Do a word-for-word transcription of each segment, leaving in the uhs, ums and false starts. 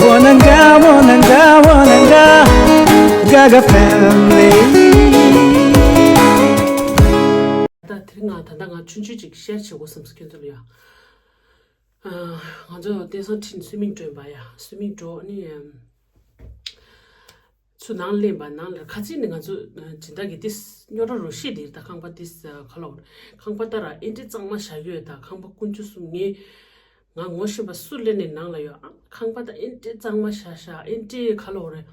Wananga, wananga, wananga, Gaga family. ད་དེ་རིང་ང་ད་ལྟ་ང་ཆུང་ཆུང་ཅིག་ཤེར་བྱེད་དགོས་བསམ་སོང་ཁྱོད་ཚོ་ལ་ཡ། ཨ། ང་ཚོ་བསྟན་སྲུང་ཁྲིན་སུའི་མིང་སྒྲོན་པ་ཡ། སུའི་མིང་སྒྲོན་ནི་ཡ། ཚུར་ནང་སླེབས་པ་ནང་ལ་ཁ་ཚིག་ནས་ང་ཚོ་སྦྱིན་བདག་གི་ཏིས་རྙོག་དྲ་རུ་ཤེས་དེ་ད་ཁང་པ་ཏིས་ཁ་ལོ། ཁང་པ་ད་ར་ཨེ་འདྲི་གཙང་མ་བཞག་ཡོད། ད་ཁང་པ་ཀུན་སྤྱོད་གསུམ་ངས་ང་ངོ་ཤེས་པ་སུ་སླེབས་ནས་ནང་ལ་ཡོད། ཨ། ཁང་པ་ད་ཨེ་འདྲི་གཙང་མ་བཞག་བཞག་ཨེ་འདྲི་ཁ་ལོ་རེད།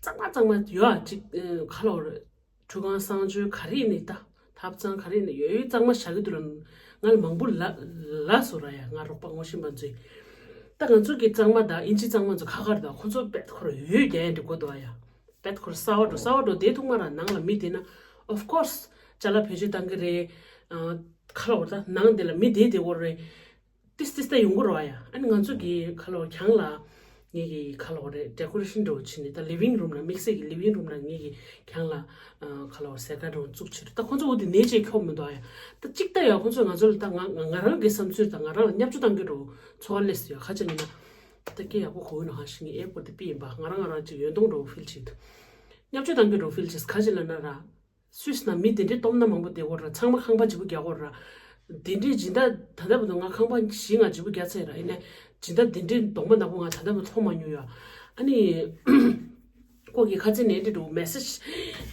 གཙང་མ་གཙང་མ་ཡོད། ཨ་ཅིག་ཁ་ལོ་རེད། ཁྲུས་ཁང་གསང་སྤྱོད་ག་རེ་ཡིན་ནི་ད། ཐབ་ཚང་ག་རེ་ཡིན་ནི་ཡོད་ཡོད་གཙང་མ་བཞག་གི་འདུག་ལ། ང་ལ་མང་པོ་ལ་ལ་སོ་ར་ཡ། ང་རོགས་པ་ངོ་ཤེས་པ་ཚོས། ད་ང་ཚོ་གི་གཙང་མ་དང་ཨིན་ཇི་གཙང་མ་ཚོ་ཁ་ཁར་དང་ཁོ་ཚོ་པད་ཁོར་ཡོད་རྒྱ་ཡན་འདྲི་གོ་འདུག་ཡ། པད་ཁོར་གསར་བ་འགྲོ་གསར་བ་འགྲོ་བསྡད་ཐུབ་མ་ར། ནང་ལ་མི་བསྡད་ན་of course ཅ་ལག་བེད་སྤྱོད་བཏང་གི་རེད། ཁ་ལོ་ད་ནང་དེ་ལ་མི་བསྡད་བསྡད་གོ་རེད། ཏིས་ཏིས་ད་ཡོང་གི་རོ་ཡ། ཨ་ནི་ང་ཚོ་གི་ཁ་ལོ་གྱང་ལ་ངེད་ཀྱི་ཁ་ལོ་རེད། ཌེ་ཀོ་རེ་ཤན་འགྲོ་ཕྱིན་ནས་ད་ལི་ཝིང་རུམ་ན་དམིགས་བསལ་གྱི་ལི་ཝིང་རུམ་ན་ངེད་ཀྱི་གྱང་ལ་ཁ་ལོ་སེར་ཀ་འགྲོ་བཙུགས་ཕྱིར། ད་ཁོ་ཚོ་འོ་དེ་ནས་ཅེས་ཁྱོག་མི་འདུག་ཡ། ད་གཅིག་ད་ཡ་ཁོ་ཚོས་ང་ཚོ་ལ་ད་ང་ང་རང་གི་བསམ་ཚུལ་ད་ང་རང་ལ་བརྙས་བཅོས་བཏང་གི་འགྲོ་ཚོར་བ་སླེབས་སོང་ཡ། ཁ་ཅིག་ཡིན་ན་ད་སྐད་ཡག་པོ་གོ་གི་ནོ་ཧ་ཤི་ངའི་ཨེ་པོ་དེ་པི་ཡིན་པ། ང་རང་ང་རང་ཅིག་ཡོད་མཐོང་འགྲོ་ཕིལ་བྱེད་འདུག་བརྙས་བཅོས་བཏང་གི་འགྲོ་ཕིལ་བྱེད། ཁ་ཅིག་ལ་ན་ར། སུད་སི་ན་མི་དེ་འདྲའི་སྟོབས་ན་མང་པོ་བསྡད་ཡོད་ར། ཚང་མ་ཁང་པ་ལྗིད་པོ་རྒྱག་ཡོད་ར། དེ་འདྲའི་སྦྱིན་བདག་ད་ལྟ་བར་དུ་ང་ཁང་པ་བཞི་ལྔ་ལྗིད་པོ་རྒྱག་ཚར་ར། ཡིན་ནའི་སྦྱིན་བདག་དེ་འདྲའི་གདོང་པ་ནག་པོ་ང་ད་ལྟ་བར་མཐོང་མ་མྱོང་ཡ། ཨ་ནི་ཁོ་གི་ཁ་ཚིག་ནས་འདི་འདྲ་མེ་སེ་ཇི་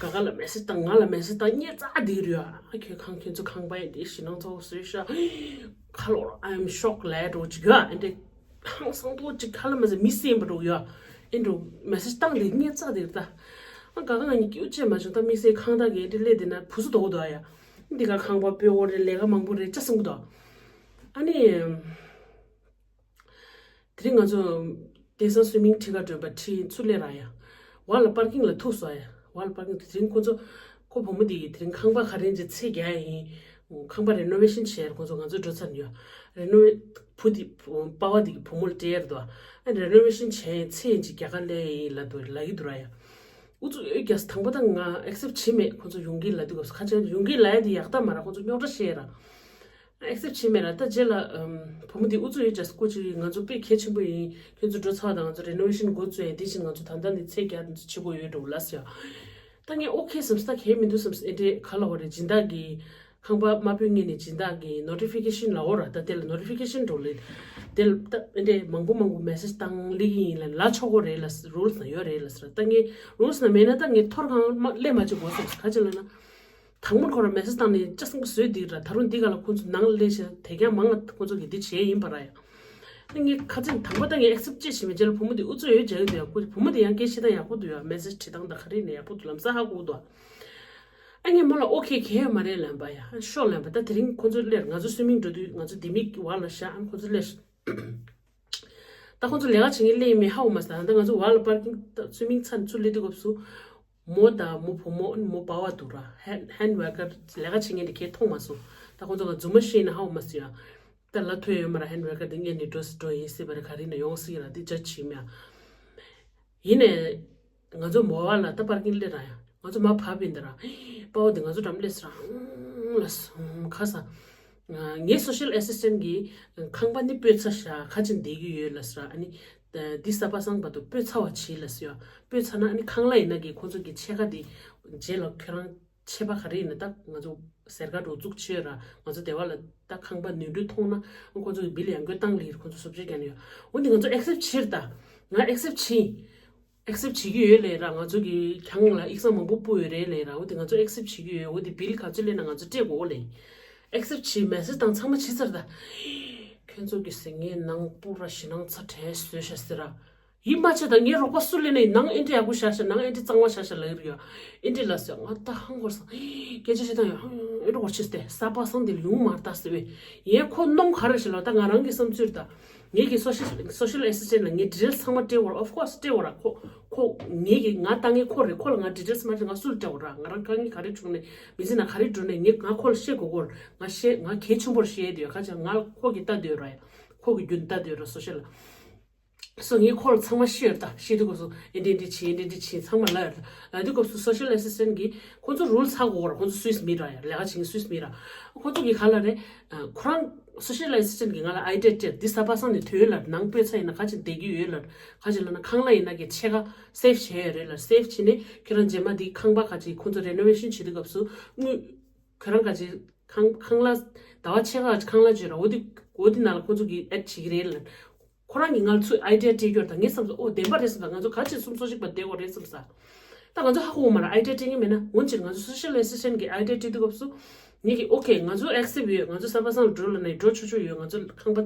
ག་ག་ལ་མེ་སེ་ཇི་བཏང་། ང་ལ་མེ་སེ་ཇི་བཏང་། སྙད་བཙག་འདི་རུ་ཡ། ཨ་ཁྱོད་ཁང་ཁྱོད་ཚོ་ཁང་པ་ཡིན་དེ་ཞེད་སྣང་ཚ་པོ་བཟོས་ཤག་ཁ་ལོ་I'm shocked ལབ་འགྲོ་ཅིག་ཡ། ཨ་འདྲ། ཧང་སང་པོ་ཅིག་ཁ་ལ་མ་ཟེར་མི་སེམས་པ་འགྲོ་ཡ། ཨེ་འགྲོ་མེ་སེ་ཇི་བཏང་དེ་སྙད་བཙག་དེ་རེད་ད། ཨ་ག་ག་ང་གཉིས་སྐྱིད་པོ་བྱས་མ་བྱུང་། ད་དམིགས་བསལ་ཁང་བདག་གི་དེ་སླེབས་དེ་ན་བུ་སུ་དོག་དོག་ཡ། འདི་ག་ཁང་པ་སྤོ་བོ་རེད། ལས་ཀ་མང་པོ་རེད་ཅག་སེམས་པོ་དོག་ཨ་ནི། དེ་རིང་ང་ཚོ་བསྟན་སྲུང་སུའི་མིང་ཁྲི་ཁ་སྒྲོན་པ་ཁྲི་ཚུར་སླེབས་ར་ཡ། ཝ་ལ་པར་ཀིང་ལ་ཐུག་སོང་ཡ། ཝ་ལ་པར་ཀིང་དེ་རིང་ཁོ་ཚོ་ཁོ་བུ་མོ་དེ་གི་དེ་རིང་ཁང་པ་ག་རེ་ཡིན་ཚེ་རྒྱག་ཡ་ཡིན། ཁང་པ་རེ་ནོ་ཝེ་ཤན་བྱས་ཁོ་ཚོ་ང་ཚོ་འགྲོ་ཚར་ཡོད། རེ་ནོ་ཝེ་བུ་དེ་པ་ཕ་དེ་གི་བུ་མོ་ལ་སྤྲད་ཡར་དོ། ཨ་རེ་ནོ་ཝེ་ཤན་བྱས་ཚེ་ཡིན་ཅིག་རྒྱ་གར་ལ་ཡིན་ལ་དོ་ལ་ཡི་དུ་ར་ཡ། ཨུ་ཚུགས་ཡོད་རྒྱ་ས་དང་པོ་ད་ང་ཨེག་སེབ་བྱེད་མེད། ཁོ་ཚོ་ཡོང་གི་ལ་དུས་སྐབས་སུ་ཁ་ཆེ་ཡོང་གི་ལ་ཡ་དེ་ཡག་ད་མ་ར། ཁོ་ཚོ་རྙོག་དྲ་བཤད་ར། ཨེག་སེབ་བྱེད་མེད་ར། ད་རྗེས་ལ་བུ་མོ་དེ་ཨུ་ཚུགས་ཡོད་རྒྱ་ས་སྐུ་ཅིག་ང་ཚོ་དཔེ་གལ་ཆེན་པོ་ཡིན། ཁྱོད་ཚོ་འགྲོ་ཚར་བ་དང་ང་ཚོ་རེ་ནོ་ཝེ་ཤན་འགོ་བཙུགས་ཡ་དེ་བཞིན་ང་ཚོ་ད་ལྟ་ནས་ཚེ་རྒྱ་དེ་ཚོ་བྱེད་དགོས་ཡོད་འགྲོ་ལ་ཟེར་ཡ། ད་ངས་ཨོ་ཁེ་བསམ་སོང་། ད་གལ་མི་འདུག་བསམ་སོང་། ཨེ་འདྲས་ག་ལ་བ་རེད། སྦྱིན་བདག་གིས་ཁང་པ་མ་སྤོས་སྔོན་ནས་སྦྱིན་བདག་གིས་ནོ་ཊི་ཕི་ཀེ་ཤན་ལ་འོ་ར། ད་དེ་ལ་ནོ་ཊི་ཕི་ཀེ་ཤན་འགྲོ་ལེ། དེ་ལ་ད་ཨེ་འདྲས་མང་པོ་མང་པོ་མེ་སེ་ཇི་བཏང་ལེ་གི་ཡིན་ལ་ལ་ཆོག་གོ་རེད་ལ། རུལ་སི་ན་ཡོད་རེད་ལ་ཟེར། ད་ངས་རུལ་སི་ན་མེད་ན་ད་ངས་ཐོར་གང་མ་ལས་མ་བྱེད་དགོས་སོང་། ག་ཅི་ལ་ན། དང་པོར་ཁོ་ར་མེ་སེ་ཇི་བཏང་ནས་ཅག་སེམས་པོ་བཟོས་འདི་ར། ད་རུང་འདི་ག་ལ་ཁོ་ཚོ་ནང་ལ་སླེབས་ཤག་དེ་རྒྱ་མང་ང་ཁོ་ཚོ་གི་འདི་བྱས་ཡིན་པ་ར་ཡ། ངས་ཁ་ཚིག་དང་པོ་ད་ངས་ཨེག་སེབ་ཅེས་བྱེད་མི་བྱེད་ལ། བུ་མོ་འདི་ཨུ་ཚུགས་ཡོད་བྱ་གི་འདུག་ཡ། ཁོ་བུ་མོ་འདི་ཡང་སྐད་བཤད་སྟངས་ཡག་པོ་འདུག་ཡ། མེ་སེ་ཇི་བྲིས་སྟངས་དང་ག་རེ་ནས་ཡག་པོ་འདུག་ལམ་སང་ཧ་གོ་འདུག་ཨ་ངས་མོ་ལ་ཨོ་ཁེ་གས་མ་རེད་ལབ་པ་ཡ། ཤོག་ལབ་པ། ད་དེ་རིང་ཁོ་ཚོ་སླེབས། ང་ཚོ་སུའི་མིང་འགྲོ་དུས་ང་ཚོ་ལྡེ་མིག་ཝ་ལ་བཞག་ཨ་ཁོ་ཚོ་སླེབས། ད་ཁོ་ཚོ་ལས་ཀ་བྱེད་མཁན་སླེབས་མེད་ཧ་གོ་མ་སོང་། ད་ང་ཚོ་ཝ་ལ་པར་ཀིང་ད་སུའི་མིང་ཚར་ནས་ཚུར་སླེབས་དུས་སྐབས་སུ། མོ་དང་མོ་བུ་མོ་མོ་པ་ཕ་འདུག་ར། ཧེན་ཧེན་ཝར་ཀར་ལས་ཀ་བྱེད་མཁན་དེ་གས་མཐོང་མ་སོང་། ད་ཁོ་ཚོ་ང་རྫུན་མ་བཤད་ན་ཧ་གོ་མ་སོང་ཡ། ད་ལ་ཐོས་ཡོད་མ་ར། ཧེན་ཝར་ཀར་དེ་སྔོན་ནས་འགྲོ་སི་འགྲོ་ཡིན་སྲིད་པ་རེད། ག་རེ་ན་ཡོང་སྲིད་ར། དེ་ཇ་བྱེད་མེད་ཡ། ཡིན་ནས་ང་ཚོ་མོ་བ་ལ་ད་པར་ཀིང་སླེབས་ར་ཡ། ང་ཚོ་མ་བབས་ཡིན་ད་ར། པ་ཕ་དེ་ང་ཚོ་འགྲམ་སླེབས་སི་ར། ཨང་ལ་སོང་ཁ་ས། ངའི་སོ་ཤལ་ཨེ་སི་སི་ཊན་གྱིས་ཁང་པ་ནི་སྤོས་ཚར་ཤག་ཁ་ཅིག་བསྡད་ཀྱི་ཡོད་ལ་ཟེར། ཨ་ནི་འདི་ས་པ་སངས་བར་དུ་སྤོས་ཚར་བ་བྱེད་ལ་ཟེར། སྤོས་ཚར་ན་ཨ་ནི་ཁང་གླ་ཡིན་ན་གི་ཁོང་ཚོ་གི་ཕྱེད་ཀ་འདི་རྗེས་ལ་ཁྱོད་རང་ཆད་པ་ག་རེ་ཡིན་ན་ད་ང་ཚོ་ཟེར་ག་འགྲོ་བཙུགས་བྱོས་ར། ང་ཚོ་སྡེ་བ་ལ་ད་ཁང་པ་ནོར་འཁྲུལ་མཐོང་ན་ཁོང་ཚོ་གི་བིལ་ཡང་སྒོས་བཏང་ལེ་ཁོང་ཚོ་བཟོ་བཅོས་རྒྱག་ནི་ཡོད། འོ་འདི་ང་ཚོ་ཨེག་སེབ་བྱེད་ད། ང་ཨེག་སེབ་བྱེད། ཨེག་སེབ་བྱེད་ཀྱི་ཡོད་ལེ་ར། ང་ཚོ་གི་གྱང་ལ་ཡིག་ཚང་མང་པོ་སྤུ་ཡོད་རེད་ལེ་ར། འོ་དེ་ང་ཚོ་ཨེག་སེབ་བྱེད་ཀྱི་ཡོད། འོ་དེ་བིལ་ག་ཚོད་སླེབས་ན་ང་ཚོ་སྤྲད་དགོས་ལེ། ཨེག་སེབ་བྱེད། མེ་སེ་ཇི་དང་ཚང་མ་བྱེད་ཚར་ད། ཁྱོད་ཚོ་གི་ཟེར་ངའི་ནང་སྤུ་ར་ཞེད་སྣང་ཚ་དྲན་བཟོས་ཤག་ཟེར་ར། ཡིད་མ་ཆེས་ད་ངའི་རོགས་པ་སུ་སླེབས་ནས་ནང་ཨེ་འདྲ་ཡག་པོ་བཞག་ཤག་ནང་ཨེ་འདྲ་གཙང་མ་བཞག་ཤག་ལབ་ཀྱི་རེད་ཡ། ཨེ་འདྲ་ལ་ཟེར་ང་ད་ཧང་གོ་སང་སྐད་ཆ་བཤད་སྟངས་ཡང་ཨེ་འདྲ་གོ་ཆེས་ཏེ་ས་པ་སང་དེ་ལ་ཡོང་མ་ལྟ་ཟེར་བས། ཡན་ཁོ་གནོང་ག་རེ་ཞིག་ལ་ད་ང་རང་གི་བསམ་ཚུལ་ད། ངེད་ཀྱི་སོ་ཤལ་སོ་ཤལ་ཨེ་སི་སི་ཊན་ལ་ངས་ཌི་ཊེལ་ཚང་མ་སྤྲད་འོར། ཨོཕ་ཀོར་སི་སྤྲད་འོར་ར། ཁོ་ཁོ་ངེད་ཀྱི་ང་ལྟ་ངའི་ཁོ་རེད། ཁོ་ལ་ང་ཌི་ཊེལ་མ་སྤྲད་ང་སུ་ལ་སྤྲད་འོར་ར། ང་རང་དཀའ་ངལ་ག་རེ་བྱུང་ནས་མི་ཚེ་ན་ག་རེ་འགྲོ་ནས་ངས་ང་ཁོ་ལ་བཤད་དགོས་གོ་ར། ང་བཤད་ང་གལ་ཆེན་པོར་བཤད་དུས་ཡ། ཁ་ཅིག་ང་ཁོ་གི་ལྟ་འདོད་ར་ཡ། ཁོ་གི་རྒྱུན་ལྟ་འདོད་ར་སོ་ཤལ་ལ། སོ་ངས་ཁོ་ལ་ཚང་མ་བཤད་ར། ད་བཤད་དུས་སྐབས་སུ་ཨེ་འདྲ་འདྲ་བྱེད་ཨེ་འདྲ་འདྲ་བྱེད་ཚང་མ་ལབ་ར། ལབ་དུས་སྐབས་སུ་སོ་ཤལ་ཨེ་སི་སི་ཊན་གིས་ཁོ་ཚོ་རུལ་ཚ་གོ་ར། ཁོ་ཚོ་སུད་སི་མི་ར་ཡ། ལས་ཀ་བྱེད་མཁན་སུད་སི་མི་ར། ཁོ་ཚོ་གི་ག་ལ་རེད། ཁོ་རང་ སོ་ཤལ་ཨེ་སི་སི་ཊེན་གྱིས་ང་ལ་ཨའི་ཌི་ཡ་སྤྲད། འདི་གཟའ་པ་སངས་ནས་ཐོན་ཡོད་ལབ། ནང་སྤོས་ཚར་ཡིན་ན་ག་ཅིག་བསྡད་ཀྱི་ཡོད་ལབ། ག་ཅིག་ལབ་ན་ཁང་གླ་ཡིན་ན་གི་ཕྱེད་ཀ་སེབ་བྱས་ཡོད་རེད་ལབ། སེབ་བྱས་ནས་ཁྱེད་རང་རྗེས་མ་འདི་ཁང་པ་ག་ཅིག་ཁོང་ཚོ་རེ་ནོ་ཝེ་ཤན་བྱེད་དུས་སྐབས་སུ་དངུལ་ཁྱེད་རང་ག་ཅིག་ཁང་ཁང་གླ་ཟླ་བ་ཕྱེད་ཀ་ཁང་གླ་བྱས་ར། འོ་འདི་འོ་འདི་ནང་ལ་ཁོང་ཚོ་གིས་ཨེཌ་བྱེད་ཀྱི་རེད་ལབ། ཁོ་རང་གིས་ང་ལ་ཚུར་ཨའི་ཌི་ཡ་སྤྲད་ཀྱི་ཡོད་རེད། ད་ངས་བསམ་སོང་། ཨོ་བདེན་པ་རེད་བསམ་ས། ང་ཚོ་ག་ཅིག་སུམ་ཅུ་སོ་གཅིག་པ་བསྡད་དགོས་རེད་བསམ་ས། ད་ང་ཚོ་ཧ་གོ་མ་རེད། ཨའི་ཌི་ཡ་སྤྲད་མཁན་མེད་ན། འོན་ཀྱང་ང་ཚོ་སོ་ཤལ་ཨེ་སི་སི་ཊེན་གྱིས་ཨའི་ཌི་ཡ་སྤྲད་དུས་སྐབས་སུ་ངེད་ཀྱིས་ཨོ་ཁེ་ང་ཚོ་ཨེག་སེབ་ཡོད། ང་ཚོ་གཟའ་པ་སངས་ལ་འགྲོ་ལབ་ནས་འགྲོ་ཆོག་ཆོག་ཡོད། ང་ཚོ་ཁང་པ་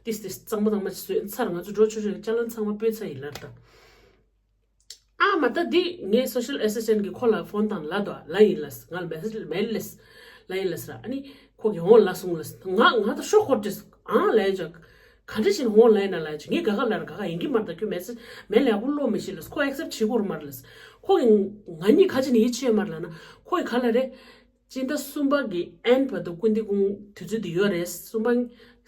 ཏིས་ཏིས་གཙང་མ་གཙང་མ་ཞིག་བཟོས་ཚར། ང་ཚོ་འགྲོ་ཆོག་ཆོག་ཡོད། ཅ་ལན་ཚང་མ་སྤོས་ཚར་ཡིན་ལབ། ད་ཨ་མ་ད་འདི་ངས་སོ་ཤལ་ཨེ་སི་སི་ཊེན་གྱིས་ཁོ་ལ་ཕོན་བཏང་ལབ་དོ། ལབ་ཡིན་ལབ། ང་ལ་མེ་སེ་ཇི་མེལ་ལབ། ལབ་ཡིན་ལབ་ཟེར། ཨ་ནི་ཁོ་གིས་འོང་ལབ་སོང་ལབ། ང་ང་ད་ཤོག་ཁོར་ཏིས་ཨང་ལབ་ཡ་ཅོ། ག་འདྲ་བྱས་ནས་འོང་ལབ་ཡིན་ན་ལབ་ཡ་ཅོ། ངས་ག་ག་ལབ་ར། ག་ག་ཡིན་གྱི་མ་རེད། ད་ཁྱོད་མེ་སེ་ཇི་མེལ་ཡག་པོ་ཀློག་མི་ཤེས་ལབ། ཁོ་ཨེག་སེབ་བྱེད་དགོས་རེད་མ་རེད་ལབ། ཁོ་གིས་ང་གཉིས་ག་ཅིག་ནས་ཡིད་ཆེས་མ་རེད་ལབ་ན། ཁོ་གིས་ག་ལབ་རེད། སྤྱི་ཟླ་གསུམ་པ་གི་ཨེན་བར་དུ་སྐུ་མདུན་སྐུ་དུས་ཚོད་འདི་ཡོད་རེད། གསུམ་པ་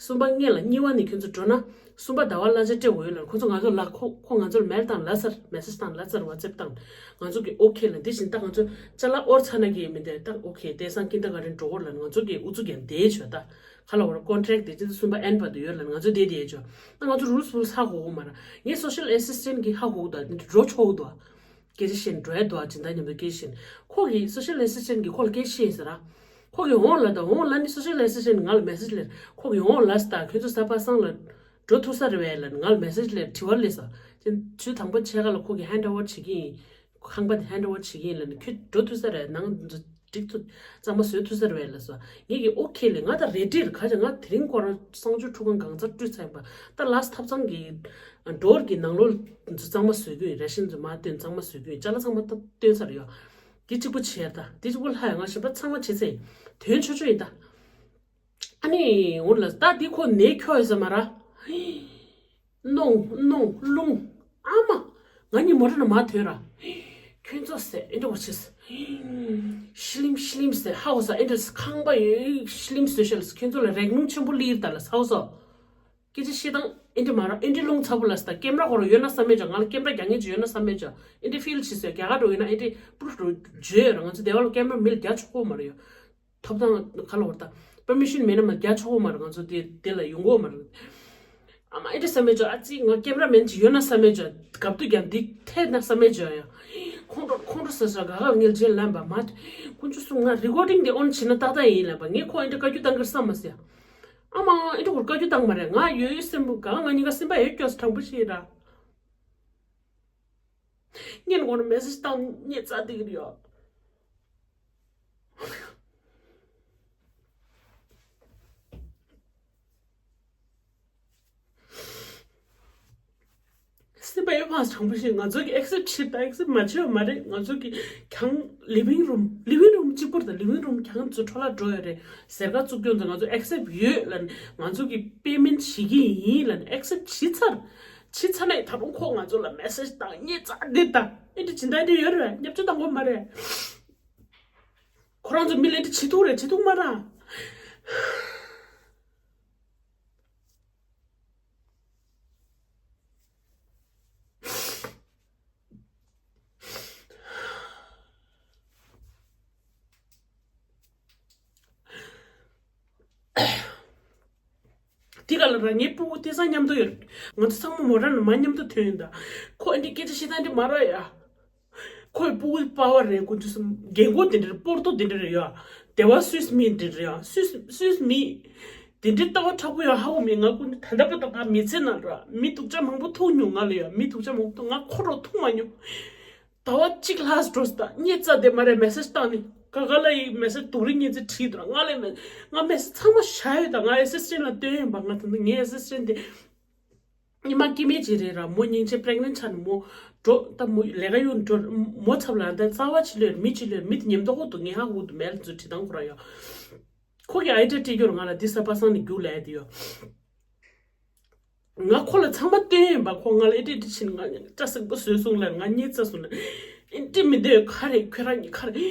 གསུམ་པ་སྔོན་ལ་གཉིས་པ་ནས་ཁྱོད་ཚོ་འགྲོ་ན་གསུམ་པ་ཟླ་བ་གླ་ཆ་སྤྲད་དགོས་ཡོད་ལབ། ཁོ་ཚོ་ང་ཚོ་ལ་ཁོ་ཁོ་ང་ཚོར་མེལ་བཏང་ལབ་ཚར། མེ་སེ་ཇི་བཏང་ལབ་ཚར། ཝ་ཙེབ་བཏང་། ང་ཚོ་གིས་ཨོ་ཁེ་ལབ། དེ་བཞིན་ད་ང་ཚོ་ཅ་ལག་དབོར་ཚར་ན་གི་མི་འདུག་ད་ཨོ་ཁེ་དེང་སང་ཀིན་ཌར་གྷར་ཌེན་འགྲོ་དགོས་ལབ། ང་ཚོ་གིས་ཨུ་ཚུགས་རྒྱབ་བསྡད་ཆོག་ད་ག་ལབ་དགོས་རེད། ཀོན་ཊེག་དེ་སྤྱི་ཟླ་གསུམ་པ་ཨེན་བར་དུ་ཡོད་ལབ། ང་ཚོ་བསྡད་བསྡད་ཆོག་ད་ང་ཚོ་རུལ་སི་བུལ་ཧ་གོ་གི་མ་རེད། ངས་སོ་ཤལ་ཨེ་སི་སི་ཊེན་གྱིས་ཧ་གོ་གི་འདུག་འགྲོ་ཆོག་གི་འདུག་སྐད་ཆ་བཤད་ནས་འགྲོ་ཡ་འདུག་ཨ། སྦྱིན་བདག་མཉམ་དུ་སྐད་ཆ་བཤད་ནས། ཁོ་གིས་སོ་ཤལ་ཨེ་སི་སི་ཊེན་གྱིས་ཁོ་ལ་སྐད་ཆ་བཤད་ཡིན་ཟེར་ར། ཁོ་གིས་འོང་ལབ་དང་། འོང་ལབ་ནས་སོ་ཤལ་ཨེ་སི་སི་ཊེན་ང་ལ་མེ་སེ་ཇི་སླེབས། ཁོ་གིས་འོང་ལབ་ཟེར། ད་ཁྱོད་ཚོ་གཟའ་པ་སངས་ལ་འགྲོ་ཐུབ་ས་རེད་པས་ལབ་ནས་ང་ལ་མེ་སེ་ཇི་སླེབས། དྲི་བ་སླེབས་ཟེར། ཅིན་ཆུ་དང་པོ་ཕྱེད་ཀ་ལ་ཁོ་གིས་ཧེན་ཌི་ཨོ་བར་བྱེད་ཀྱི་ཡིན། ཁང་པ་དེ་ཧེན་ཌི་ཨོ་བར་བྱེད་ཀྱི་ཡིན་ལབ་ནས། ཁྱོད་འགྲོ་ཐུབ་ས་རེད། ནང་འགྲིག་ཐུབ། གཙང་མ་བཟོས་ཐུབ་ས་རེད་པས་ལབ་སོང་། ངས་ཀྱིས་ཨོ་ཁེ་ལབ། ང་ད་རེ་ཌི་རེད། ག་ཅིག་ང་དེ་རིང་ཁོ་རང་གསང་སྤྱོད་ཁྲུས་ཁང་གང་སར་བཀྲུས་ཚར་ཡིན་པ། ད་ལ་སི་ཐབ་ཚང་གི་ཌོར་གྱི་ནང་ལོགས་ཚང་མ་བཟོས་ཀྱི་ཡིན། རེ་ཤན་ཚོ་མར་བཏོན། གཙང་མ་བཟོས་ཀྱི་ཡིན། ཅ་ལག་ཚང་མ་ད་བཏོན་ཚར་ཡོད། དེ་གཅིག་པོ་བྱས། ད་དེ་གཅིག་པོ་ལྷག་ཡོད། ང་གཞན་པ་ཚང་མ་བྱས་ཚར་ཡིན། དོན་ཆོ་ཆོ་ཡིན་ད། ཨ་ནི་འོ་ལ་ད་འདི་ཁོ་ནས་འཁྱོག་ཡོད་ས་མ་ར། གནོང་གནོང་རླུང་། ཨ་མ། ང་གཉིས་མོ་ཊ་ནང་མར་ཐོན་ར། ཁྱོད་ཚོ་ཟེར་ཨེ་འདྲ་བ་བྱས། ཤི་ལིམ་ཤི་ལིམ་ཟེར། ཧ་གོ་སོང་། ཨེ་འདྲ་ཁང་པ་ཡོད་ཤི་ལིམ་བཟོས་ཤག་ལ། ཁྱོད་ཚོ་ལ་རེག་ལུང་ཆེན་པོ་སླེབས་ད་ལ་ཧ་གོ་སོང་། སྐད་ཆ་བཤད་སྟངས་ཨེ་འདྲ་མ་ར། ཨེ་འདྲ་རླུང་ཚ་པོ་ལ་ཟེར། ད་ཀེམ་ར་ཁོ་རང་ཡོད་ན་བསམ་མེད་ཅོ། ང་ལ་ཀེམ་ར་རྒྱག་མཁན་ཅིག་ཡོད་ན་བསམ་མེད་ཅོ། ཨེ་འདྲ་ཕིལ་བྱས་སོང་། རྒྱ་གར་འགྲོ་ཡིན་ན་ཨེ་འདྲ་པུ་རུ་འགྲོ་བརྗོད་ཡོད་ར། ང་ཚོ་སྡེ་བ་ལ་ཀེམ་ར་མི་ལ་རྒྱག་ཆོག་གོ་མ་ར་ཡོད། ཐོབ་ཐང་ག་ལ་བར་ད། པར་མི་ཤན་མེད་ན་མ་རྒྱག་ཆོག་གོ་མ་ར། ང་ཚོ་དེ་དེ་ལ་ཡོང་གོ་མ་ར། ཨ་མ་ཨེ་འདྲ་བསམ་མེད་ཅོ། ཨ་ཙི་ང་ཀེམ་ར་མེན་ཅིག་ཡོད་ན་བསམ་མེད་ཅོ། གབ་ཏུ་རྒྱབ་འདི་ཐད་ན་བསམ་མེད་ཅོ་ཡ། ཁོང་ཁྲོ་ཁོང་ཁྲོ་ཟ་ཟ་ག་ག་ངལ་རྗེས་ལམ་པ་མ། དཀོན་མཆོག་གསུམ། ང་རི་ཀོར་ཌིང་དེ་ཨོན་བྱས་ན་ཏག་ཏག་ཡིན་ལབ་པ། ངས་ཁོ་ཨེ་འདྲ་བཀའ་བཀྱོན་བཏང་གི་རེད་བསམ་མ་སོང་ཡ། ཨ་མ་ཨེ་འདྲ་ཁོར་བཀའ་བཀྱོན་བཏང་མ་རེད། ང་ཡོད་ཡོད་སེམས་པ་ག་ག་ང་གཉིས་ཀ་སེམས་པ་ཡོད་སྐྱོ་ས་དྲང་པོ་ཞིག་ར། སྔོན་ཁོང་ལ་མེ་སེ་ཇི་བཏང་ཉེས་རྩ་འདི་གི་ཡོད། སེམས་པ་ཡོད་པ་དྲང་པོ་ཞིག་ང་ཚོ་གིས་ཨེག་སེབ་བྱེད་དང་ཨེག་སེབ་མ་བྱེད་པ་མ་རེད། ང་ཚོ་གིས་ཀྱང་ལི་ཝིང་རུམ་ལི་ཝིང་རུམ་གཅིག་པུར་དང་ལི་ཝིང་རུམ་ཀྱང་ཚོ་འཕྲོ་བརླག་འགྲོ་ཡོད་རེད། ཟེར་ཁ་བཙུགས་སྐྱོན་དང་ང་ཚོ་ཨེག་སེབ་ཡོད་ལབ་ནས། ང་ཚོ་གིས་པེ་མེན་བྱེད་ཀྱི་ཡིན་ལབ་ནས། ཨེག་སེབ་བྱེད་ཚར། བྱེད་ཚར་ནས་ད་རུང་ཁོ་ང་ཚོ་ལ་མེ་སེ་ཇི་བཏང་ཉེས་རྩ་འདི་བཏང་། ཨེ་འདྲ་སྦྱིན་བདག་འདི་ཡོད་རེད། བརྙས་བཅོས་བཏང་དགོས་མ་རེད། ཁོ་རང་ཚོ་མི་ལ་འདི་བྱེད་ཐུབ་རེད། བྱེད་ཐུབ་མ་རེད། དེ་ག་ལ་ར་ངའི་སྤུ་གུ་དེང་སང་མཉམ་དུ་ཡོད། ང་ཚོ་ཚང་མ་མོ་ཊ་ནང་མར་མཉམ་དུ་ཐོན་ཡིན་ད། ཁོ་འདི་སྐད་ཆ་བཤད་སྟངས་འདི་མ་ར་ཡ། ཁོའི་སྤུ་གུ་པ་ཝར་རེད། ཀུན་སྤྱོད་གསུམ་རྒན་གོག་དེ་འདྲ་རེད། སྤོར་ཏོ་དེ་འདྲ་རེད་ཡ། སྡེ་བ་སུད་སི་མི་དེ་འདྲ་རེད་ཡ། སུད་སི་སུད་སི་མི་དེ་འདྲའི་ལྟ་བ་དྲག་པོ་ཡོད་ཧ་གོ་མེད། ང་ཀུན་ད་ལྟ་བར་དུ་ང་མི་ཚེ་ནང་ར་མི་སྡུག་ཅག་མང་པོ་ཐུག་མྱོང་། ང་ལ་ཡ་མི་སྡུག་ཅག་མང་པོ་ཐུག་ང་ཁོ་རང་ཐུག་མ་མྱོང་། ཟླ་བ་གཅིག་ལྷག་འགྲོ་སྟངས་ཉེས་རྩ་དེ་མ་རེད། མེ་སེ་ཇི་བཏང་ནས་ག་ག་ལ་ཡི་མེ་སེ་ཇི་སྡུག་རུས་ཉེས་རྩ་བྲིས་འདུག་ང་ལས་མེད། ང་མེ་སེ་ཇི་ཚང་མ་བཞག་ཡོད། ད་ང་ཨེ་སི་སི་ཊེན་ལ་སྟོན་ཡིན་པ། ང་ད་ནི་ངའི་ཨེ་སི་སི་ཊེན་དེ་ཉི་མ་སྐྱེ་དམན་ཅིག་རེད་ར། མོ་སྙིང་རྗེ། པྲེག་ནེན་ཊི་ཆགས་ནས་མོ་འགྲོ། ད་མོ་ལས་ཀ་གཡུག་འགྲོ། མོ་ཚབ་ལ་ད་རྩ་བ་ཆི་ལོས་མི་ཆི་ལོས་མི་དེ་ཉེན་རྟོག་གོ་འདུག་ངས་ཧ་གོ་འདུག་མེལ་ཚོ་བྲིས་སྟངས་ཁོ་ར་ཡོད། ཁོ་གི་ཨའི་ཌི་ཡ་སྤྲད་རྒྱུར་ང་ལ་འདི་གཟའ་པ་སངས་ནས་རྒྱུགས་ལབ་ཡ་དེ་ཡོད། ང་ཁོ་ལ་ཚང་མ་སྟོན་ཡིན་པ། ཁོ་ང་ལ་ཨེ་འདྲ་འདྲ་བྱས་ནས་ང་སྐྲ་སེག་པོ་བཟོས་སོང་ལབ། ང་ཉེས་རྩ་སོང་ལབ། ཨེ་འདྲ་མི་འདོད། ག་རེ་ཁྱོད་རང་གཉིས་ཁ་རེ་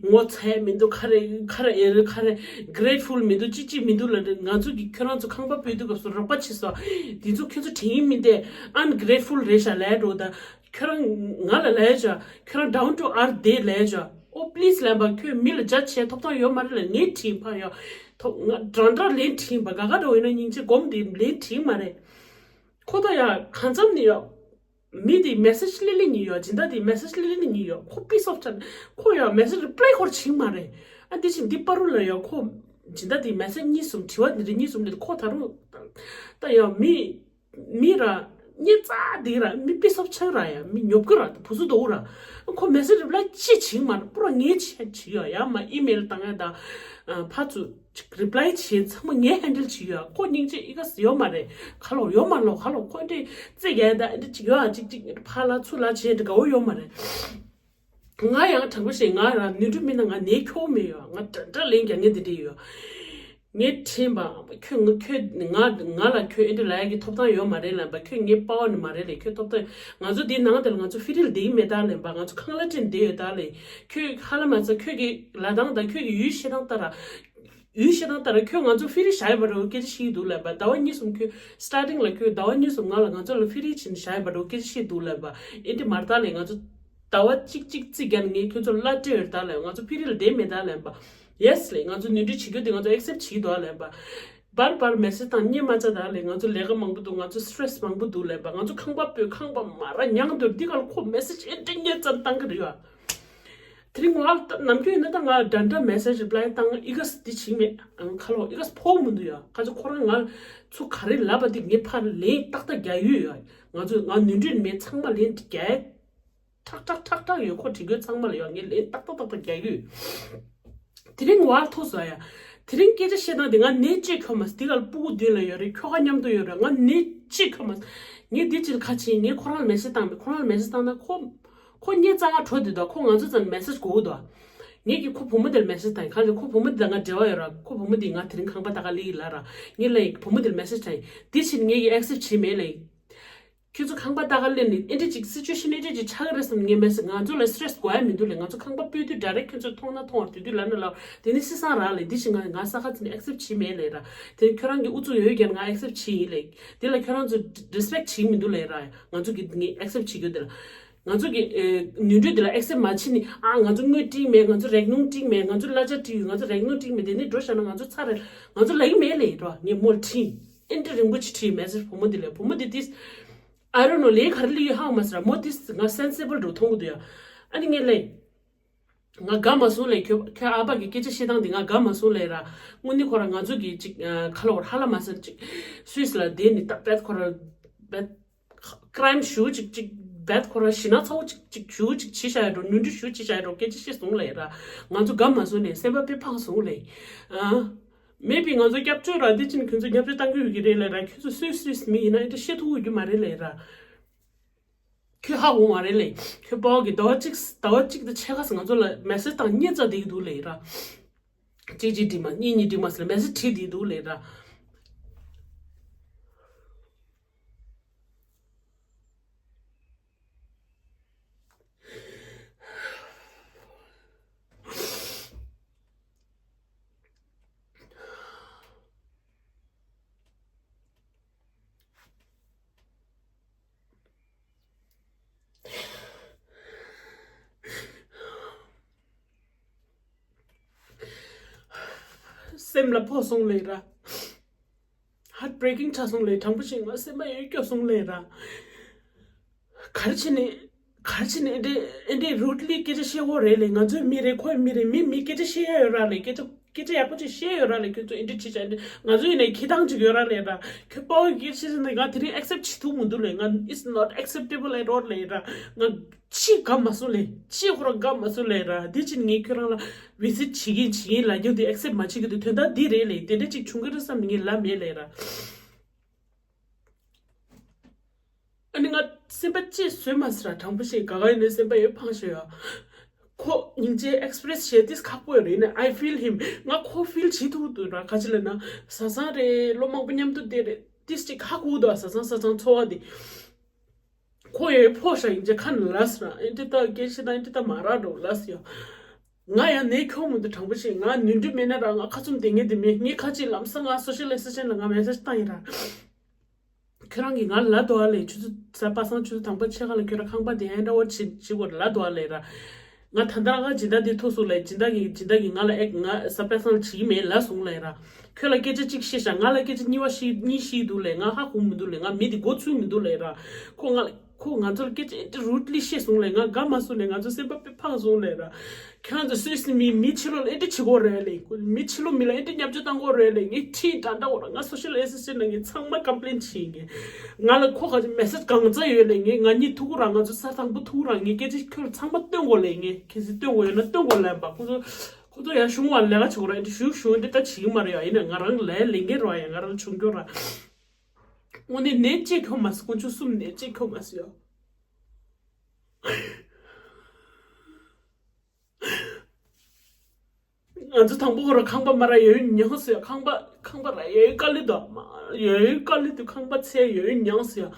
ངོ་ཚ་ཡ་མི་འདུག་ག་རེ་ག་རེ་ཨེ་རེད། ག་རེ་གེ་རེ་ཊི་ཕུལ་མི་འདུག་ཅི་ཅི་མི་འདུག་ལབ་རེད། ང་ཚོ་གིས་ཁྱོད་རང་ཚོ་ཁང་པ་སྤོས་དུས་སྐབས་སུ་རོགས་པ་བྱས་སོང་། དེ་ཚོ་ཁྱོད་ཚོ་དྲན་གྱི་མི་འདུག་ཨན་གེ་རེ་ཊི་ཕུལ་རེད་ཤག་ལབ་འགྲོ། ད་ཁྱོད་རང་ང་ལ་ལབ་ཡ་ཅོ། ཁྱོད་རང་ཌའུན་ཊུ་ཨར་ཐི་རེད་ལབ་ཡ་ཅོ། ཨོ་པི་ལི་སི་ལབ་པ། ཁྱོད་མི་ལ་ཇ་བྱས་ཐོབ་ཐང་ཡོད་མ་རེད་ལབ། ངས་དྲིས་ཕར་ཡོད། ཐོག་ང་འདྲ་འདྲ་ལན་བྲིས་པ་ག་ག་འདྲ་བོ་ཡིན་ན་སྙིང་རྗེ་སྒོམ་དེ་ལན་བྲིས་མ་རེད། ཁོ་ད་ཡ་གང་འཚམ་ནི་ཡོད། མི་དེ་མེ་སེ་ཇི་ལི་ལི་ཉིད་ཡོད། སྦྱིན་བདག་དེ་མེ་སེ་ཇི་ལི་ལི་ཉིད་ཡོད། ཁོ་པིས་ཨོཕ་ཆགས། ཁོ་ཡ་མེ་སེ་ཇི་རི་པ་ལའི་ཁོར་བྱིན་མ་རེད། ཨ་འདི་བཞིན་འདི་པ་རུ་ལ་ཡ་ཁོ་སྦྱིན་བདག་དེ་མེ་སེ་ཇི་གཉིས་གསུམ་དྲི་བ་འདི་འདྲ་གཉིས་གསུམ་འདི་ཁོ་ད་རུང་ད་ཡ་མི་མི་ར་ཉེ་ཙག་དེ་ར་མི་པིས་ཨོཕ་ཆགས་ར་ཡ་མི་ཉོབ་ཀི་ར་བུ་སུ་དོ་ར། ཁོ་མེ་སེ་ཇི་རི་པ་ལའི་ཅི་བྱིན་མ་རེད། པུ་ར་ངས་བྱས་བྱིན་ཡོད། ཡ་མ་ཨི་མེལ་བཏང་ཡ་ད་ཕ་ཚུ། རི་པ་ལའི་བྱེད་ཚང་མ་ངས་ཧེན་ཌལ་བྱེད་ཡོད། ཁོ་སྙིང་རྗེ་ཨི་ག་ཡོད་མ་རེད། ཁ་ལོ་ཡོད་མ་ལོ་ཁ་ལོ་ཁོ་འདྲི་རྩེ་རྒྱལ་ད་འདྲི་ཅིག་ཡོད་ཨ་ཅིག་ཅིག་ཕ་ལ་ཚུ་ལ་བྱེད་འདྲི་དགའ་བོ་ཡོད་མ་རེད། ང་ཡང་དྲང་པོ་བཤད་ང་རང་ནུས་འབྲུ་མིན་ན་ང་ནས་ཁྱོ་མེད་ཡོད། ང་འདྲ་འདྲ་ལན་རྒྱག་ངེས་འདི་འདྲི་ཡོད། ངས་དྲན་པ་ཁྱོད་ང་ཁྱོད་ང་ང་ལ་ཁྱོད་ཨེ་འདྲི་ལ་ཡ་གི་ཐོབ་ཐང་ཡོད་མ་རེད་ལབ་པ། ཁྱོད་ངའི་པ་བ་ནི་མ་རེད་ལས། ཁྱོད་ཐོབ་ཐང་ང་ཚོ་འདིའི་ནང་དེ་ལ་ང་ཚོ་ཕི་རིལ་འདི་མེད་ད་ལབ་པ། ང་ཚོ་ཁང་གླ་སྤྲད་འདི་ཡོད་ད་ལས། ཁྱོད་ཧ་ལ་མ་ཚ་ཁྱོད་ཀྱི་ལ་དང་ད་ཁྱོད་ཀྱི་ཡུལ་ཤེས་དང་ལྟ་ར། ཡུལ་ཤེས་དང་ལྟ་ར་ཁྱོད་ང་ཚོ་ཕི་རི་བཞག་ཡོད་པ་རེད་སྐད་ཆ་བཤད་འདུག་ལབ་པ། ཟླ་བ་གཉིས་གསུམ་ཁྱོད་སི་ཊར་ཊིང་ལ་ཁྱོད་ཟླ་བ་གཉིས་གསུམ་ང་ལ་ང་ཚོ་ལ་ཕི་རི་བྱིན་བཞག་ཡོད་པ་རེད་སྐད་ཆ་བཤད་འདུག་ལབ་པ། ཨེ་འདྲི་མ་རེད་ད་ལས། ང་ཚོ་ཟླ་བ་གཅིག་གཅིག་རྩིས་རྒྱག་ནས་ངས་ཁྱོད་ཚོ་གླ་སྤྲད་ཡོད་ད་ལབ། ང་ཚོ་ཕི་རི་ལ་བསྡད་མེད་ད་ལབ་པ། ཡེ་སི་ལས། ང་ཚོ་ནུས་འབྲུ་བྱེད་རྒྱུ་དེ་ང་ཚོ་ཨེག་སེབ་བྱེད་འདུག་ལབ་པ། བར་བར་མེ་སེ་ཇི་བཏང་། སྙད་མ་བཅད་ད་ལས། ང་ཚོ་ལས་ཀ་མང་པོ་འདུག་ང་ཚོ་སི་ཊི་རེ་སི་མང་པོ་འདུག་ལབ་པ། ང་ཚོ་ཁང་པ་སྤོས། ཁང་པ་མ་ར་ཉང་འདུག་འདི་ག་ལ་ཁོ་མེ་སེ་ཇི་ཨེ་འདྲི་སྙད་ཙམ་བཏང་གི་རེད་བ། དེ་རིང་ང་ནམ་རྒྱུན་ཡིན་ན་ད་ང་འདྲ་འདྲ་མེ་སེ་ཇི་རི་པ་ལའི་བཏང་། ཨི་ག་སི་འདི་བྱིངས་མེད། ཁ་ལོ་ཨི་ག་སི་ཕོག་མི་འདུག་ཡ། ཁ་ཚོ་ཁོ་རང་ང་ཚོ་ག་རེ་ལབ་པ་དེ་ངས་ཕར་ལན་ཏག་ཏག་རྒྱག་ཡོད་ཡ། ང་ཚོ་ང་ནུས་འབྲུ་མེད་ཚང་མ་ལན་རྒྱག་ཡ། ཁྲག་ཁྲག་ཁྲག་ཁྲག་ཡོད། ཁོ་དྲི་དགོས་ཚང་མ་ལ་ཡོད། ངས་ལན་ཏག་ཏག་ཏག་ཏག་རྒྱག་ཡོད། དེ་རིང་བར་ཐུག་སོང་ཡ། དེ་རིང་སྐད་ཆ་བཤད་སྟངས་དེ་ང་ནས་ཅིག་ཁ་མ་སི་དེ་ག་ལ་སྤུ་གུ་མདུན་ལ་ཡོད་རེད། ཁྱོ་ག་མཉམ་དུ་ཡོད་རེད། ང་ནས་ཅིག་ཁ་མ་སི། ངས་འདི་ཅིག་ཁ་ཕྱིན། ངས་ཁོ་རང་ལ་མེ་སེ་ཇི་བཏང་མེད། ཁོ་རང་ལ་མེ་སེ་ཇི་བཏང་ན་ཁོ་ཁོ་སྙད་རྩ་བ་བྲོ་དེ་དོ། ཁོ་ང་ཚོ་ཙམ་མེ་སེ་ཇི་གོ་གི་དོ། ངས་ཀྱི་ཁོ་བུ་མོ་དེར་མེ་སེ་ཇི་བཏང་། གང་ལས་ཁོ་བུ་མོ་དེ་དང་ང་འབྲེལ་བ་ཡོད་ར། ཁོ་བུ་མོ་དེ་ང་དེ་རིང་ཁང་པ་ལྟ་ག་སླེབས་ཡིན་ལབ་ར། ངས་ལབ་ཡིན་བུ་མོ་དེར་མེ་སེ་ཇི་བཏང་ཡིན། འདི་ཕྱིན་ངས་ཀྱི་ཨེག་སེབ་བྱེད་མེད་ལབ་ཡིན། ཁྱོད་ཚོ་ཁང་པ་ལྟ་ག་སླེབས་ནས་ཨེ་འདྲ་ཅིག་སི་ཅུ་ཨེ་ཤན་ཨེ་འདྲ་ཅིག་ཆགས་ཀྱི་རེད་བསམ་ངས་མེད་ཟེར། ང་ཚོ་ལ་སི་ཊི་རེ་སི་དགོས་ཡ་མི་འདུག་ལས། ང་ཚོ་ཁང་པ་སྤོས་དུས་ཌའི་རེག་ཁྱོད་ཚོ་མཐོང་ན་མཐོང་བར་དུས་དུས་ལ་ན་ལ་དེ་ནི་སི་སང་རག་ལས། འདི་ཞིག་ང་ང་ས་ཁ་ཚིག་ནས་ཨེག་སེབ་བྱེད་མེད་ལས་ར། དེ་ནི་ཁྱོད་རང་གི་ཨུ་ཚུགས་ཡོད་ཀྱང་ང་ཨེག་སེབ་བྱེད་ཡིན་ལས། འདི་ལ་ཁྱོད་རང་ཚོ་རི་སི་པེག་བྱེད་མི་འདུག་ལས་ར། ང་ཚོ་གི་ངས་ཨེག་སེབ་བྱེད་རྒྱུ་འདི་ལ། ང་ཚོ་གི་ཨེ་ནུས་འབྲུ་འདི་ལ་ཨེག་སེབ་མ་བྱེད་ནི་ཨ་ང་ཚོ་དངུལ་སྤྲད་མེད། ང་ཚོ་རེག་ནུང་སྤྲད་མེད། ང་ཚོ་གླ་ཆ་སྤྲད་ཡོད། ང་ཚོ་རེག་ནུང་སྤྲད་མེད། དེ་ནི་འགྲོ་བཞག་ན་ང་ཚོ་ཚར་རེད། ང་ཚོ་ལ་ཡིན་མེད་ལས་ར། ངས་མོ་ལ་དྲིས། ཨེ་འདྲ་རིང་པོ་ཅིག་དྲིས་མེད་ཟེར། བུ་མོ་འདི་ལས་བུ་མོ་འདི་ཏིས། I don't know ལས་ག་རེ་ལས་ཡོད་ཧ་གོ་མ་སོང་ར། མོ་ཏིས་ང་སེན་སི་བལ་འགྲོ་མཐོང་གི་འདུག་ཡ། ཨ་ནི་ངས་ལས། ང་དགའ་མ་སོང་ལས། ཁྱོད་ཁྱོད་ཨ་ཕ་གི་སྐད་ཆ་བཤད་སྟངས་འདི་ང་དགའ་མ་སོང་ལས་ར། དངོས་གནས་ཁོ་ར་ང་ཚོ་གི་ཅིག་ཁ་ལོ་ཧ་ལ་མ་སོང་ཅིག་སུད་སི་ལ་བསྡད་ནི་ད་བེད་ཁོ་ར་བེད་ཀ་རའིམ་ཞུ་ཅིག་ཅིག་བེད་ཁོ་ར་ཞི་ན་ཚ་བོ་ཅིག་ཅིག་ཞུ་ཅིག་བྱེད་བཞག་ཡ་འགྲོ། ནུས་འབྲུ་ཞུ་བྱེད་བཞག་ཡ་འགྲོ། སྐད་ཆ་བཤད་སོང་ལས་ར། ང་ཚོ་དགའ་མ་སོང་ལས། སེམས་པ་དཔེ་ཕངས་སོང་ལས། ཨ། མེད་པའི་ང་ཚོ་སྐྱབས་བཅོལ་ར་འདི་ཕྱིན་ཁྱོད་ཚོ་སྐྱབས་བཅོལ་བཏང་གི་ཡོད་ཀྱི་རེད་ལས་ར། ཁྱོད་ཚོ་སུད་སི་སུད་སི་མི་ཡིན་ན་ཨེ་འདྲ་བཤད་ཐུབ་ཀྱི་མ་རེད་ལས་ར། ཁྱོད་ཧ་གོ་མ་རེད་ལས། ཁྱོད་པའོ་གི་ཟླ་བ་གཅིག་ཟླ་བ་གཅིག་དང་ཕྱེད་ཀ་ང་ཚོ་ལ་མེ་སེ་ཇི་དང་སྙད་རྩ་བསྡད་ཀྱི་འདུག་ལས་ར། གཅིག་གཅིག་འགྲིག་མ་གཉིས་གཉིས་འགྲིག་མ་ཟེར་མེ་སེ་ཇི་བྲིས་བསྡད་འདུག་ལས་ར། སེམས་ལ་ཕོག་སོང་ལས་ར། ཧར་ཊི་བྷི་རེ་ཀིང་ཆགས་སོང་ལས། དྲང་པོ་བཤད་ང་སེམས་པ་ཡོད་སྐྱོ་སོང་ལས་ར། ག་རེ་བྱས་ནས་ག་རེ་བྱས་ནས་ཨེ་འདྲས་ཨེ་འདྲས་རུ་ཌི་ལི་སྐད་ཆ་བཤད་དགོས་རེད་ལས། ང་ཚོའི་མི་རེད། ཁོའི་མི་རེད། མི་མི་སྐད་ཆ་བཤད་ཡ་ཡོད་ར་ལས། སྐད་ཆ་སྐད་ཆ་ཡག་པོ་ཅིག་བཤད་ཡོད་ར་ལས། ཁྱོད་ཚོ་ཨེ་འདྲས་བྱེད་བྱ་ཨེ་འདྲས་ང་ཚོ་ཡིན་ནའི་ཁེ་བདག་ཅིག་ཡོད་ར་ལས་ར། ཁྱོད་པའོ་གི་སྐད་ཆ་བཤད་ནས་ང་དེ་རིང་ཨེག་སེབ་བྱེད་ཐུབ་མི་འདུག་ལས། ང་it's not acceptable at all ལས་ར། ང་ཅི་དགའ་མ་སོང་ལས། ཅི་ཁོ་རང་དགའ་མ་སོང་ལས་ར། དེ་ཕྱིན་ངས་ཁྱོད་རང་ལ་བི་སི་ཊི་བྱེད་ཀྱིན་བྱེད་ཀྱིན་ལབ་རྒྱུ་དེ་ཨེག་སེབ་མ་བྱེད་ཀྱི་འདུག་དོན་དག་འདི་རེད་ལས། དེ་འདྲ་ཅིག་བྱུང་གི་རེད་བསམ་ནས་ངས་ལབ་མེད་ལས་ར། ཨ་ནི་ང་སེམས་པ་ཅིག་བཟོས་མ་སོང་ར། དྲང་པོ་བཤད་ག་ག་ཡིན་ནའི་སེམས་པ་ཡོད་ཕངས་ཤོས་ཡ། ཁོ་སྙིང་རྗེ་ཨེག་སི་པི་རེ་སི་བྱེད་དུས་ཁག་པོ་ཡོད་རེད། ནི་I feel him ང་ཁོ་ཕིལ་བྱེད་ཐུབ་འདུག་ར། ག་ཅི་ལབ་ན་བཟའ་ཚང་རེད། ལོ་མང་པོ་མཉམ་དུ་བསྡད་རེད། ཏིས་ཅིག་ཧ་གོ་འདུག་བཟའ་ཚང་བཟའ་ཚང་འཚོ་བ་དེ། ཁོ་ཡོད་ཕོག་ཤག་ཡིན་ཅེ་ཁ་ནས་ལབ་སོང་ར། ཨེ་འདྲ་ད་སྐད་ཆ་ད་ཨེ་འདྲ་ད་མ་རག་འགྲོ་ལབ་སོང་ཡ། ང་ཡང་ནས་ཁྱོད་མུ་འདི་དྲང་པོ་བཤད་ང་ནུས་འབྲུ་མེད་ན་ར། ང་ཁ་ཚུམ་དེ་ངས་དེ་མེད། ངས་ཁ་ཅིག་ལམ་སང་ང་སོ་ཤལ་ཨེ་སོ་ཤན་ལ་ང་མེ་སེ་ཇི་བཏང་ཡིན་ར། ཁྱོད་རང་གིས་ང་ལབ་འདུག་ཨ་ལས། ཁྱོད་ཚོ་ས་པ་སངས་ཁྱོད་ཚོ་དང་པོ་ཕྱེད་ཀ་ལ་ཁྱོད་ར་ཁང་པ་དེ་ཧན་ཌི་ཨོ་ཝར་བྱེད་བྱེད་དགོས་ལབ་འདུག་ཨ་ལས་ར། ང་ད་ལྟ་ང་སྦྱིན་བདག་འདི་ཐུག་སོང་ལས། སྦྱིན་བདག་གིས་སྦྱིན་བདག་གིས་ང་ལ་ཨེ་ང་ས་པེ་སང་བྱེད་ཀྱི་མེད་ལབ་སོང་ལས་ར། ཁྱོད་ལ་སྐད་ཆ་གཅིག་བཤད་ཤག་ང་ལ་སྐད་ཆ་གཉིས་པ་བཤད་གཉིས་བཤད་འདུག་ལས། ང་ཧ་གོ་མི་འདུག་ལས། ང་མི་འདི་མགོ་ཚོད་མི་འདུག་ལས་ར། ཁོ་ང་ཁོ་ང་ཚོར་སྐད་ཆ་ཨེ་འདྲ་རུ་ལི་བཤད་སོང་ལས། ང་དགའ་མ་སོང་ལས། ང་ཚོ་སེམས་པ་དཔེ་ཕངས་སོང་ལས་ར། ཁྱེད་རང་ཚོ་སུད་སི་མི་མི་ཕྱི་ལོགས་ལ་ཨེ་འདྲ་བྱེད་དགོས་རེད་ལས། མི་ཕྱི་ལོགས་མི་ལ་ཨེ་འདྲ་བརྙས་བཅོས་བཏང་དགོས་རེད་ལས། ངས་ཁྲིད་འདྲ་འདྲ་འོ་ར། ང་སོ་ཤལ་ཨེ་སོ་སི་ཨེ་ཤན་ནང་ངས་ཚང་མ་ཀམ་པི་ལེན་བྱེད་ངས། ང་ལ་ཁོ་ག་ཚོད་མེ་སེ་ཇི་གང་ཚ་ཡོད་ལས། ངས་ང་གཉིས་ཐུག་གུ་ར། ང་ཚོ་ས་དང་པོ་ཐུག་གུ་ར། ངས་སྐད་ཆ་ཁྱོད་ཚང་མ་སྟོན་དགོས་ལས། ངས་གལ་སྲིད་སྟོན་དགོས་ཡོད་ན་སྟོན་དགོས་ལབ་པ། ཁོ་ཚོ་ཁོ་ཚོ་ཡང་གཞུང་བ་ལས་ཀ་བྱེད་དགོས་ར། ཨེ་འདྲ་ཞུ་ཞུ་འདི་ལྟ་བྱེད་ཀྱི་མ་རེད་ཡ། ཡིན་ན་ང་རང་ལས་ལས་འགན་ར་ཡ། ང་རང་ཆུང་སྐྱོ་ར། དངོས་གནས་ནད་ཅིག་ཁྱོད་མ་སི་དཀོན་མཆོག་གསུམ་ནད་ཅིག་ཁྱོད་མ་སི་ཡ། ང་ཚོ་དང་པོ་ཁོ་ར་ཁང་པ་མ་ར་ཡོད་མྱངས་སོ་ཡ། ཁང་པ་ཁང་པ་ར་ཡོད་དཀའ་ལས་དོ་མ་ཡོད་དཀའ་ལས་དུ་ཁང་པ་ཚད་ཡོད་མྱངས་སོ་ཡ།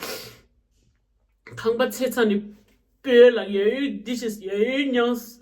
ཁང་པ་ཚད་ཚ་ནི་སྤོས་ལ་ཡོད་ཌི་ཤིས་ཡོད་མྱངས།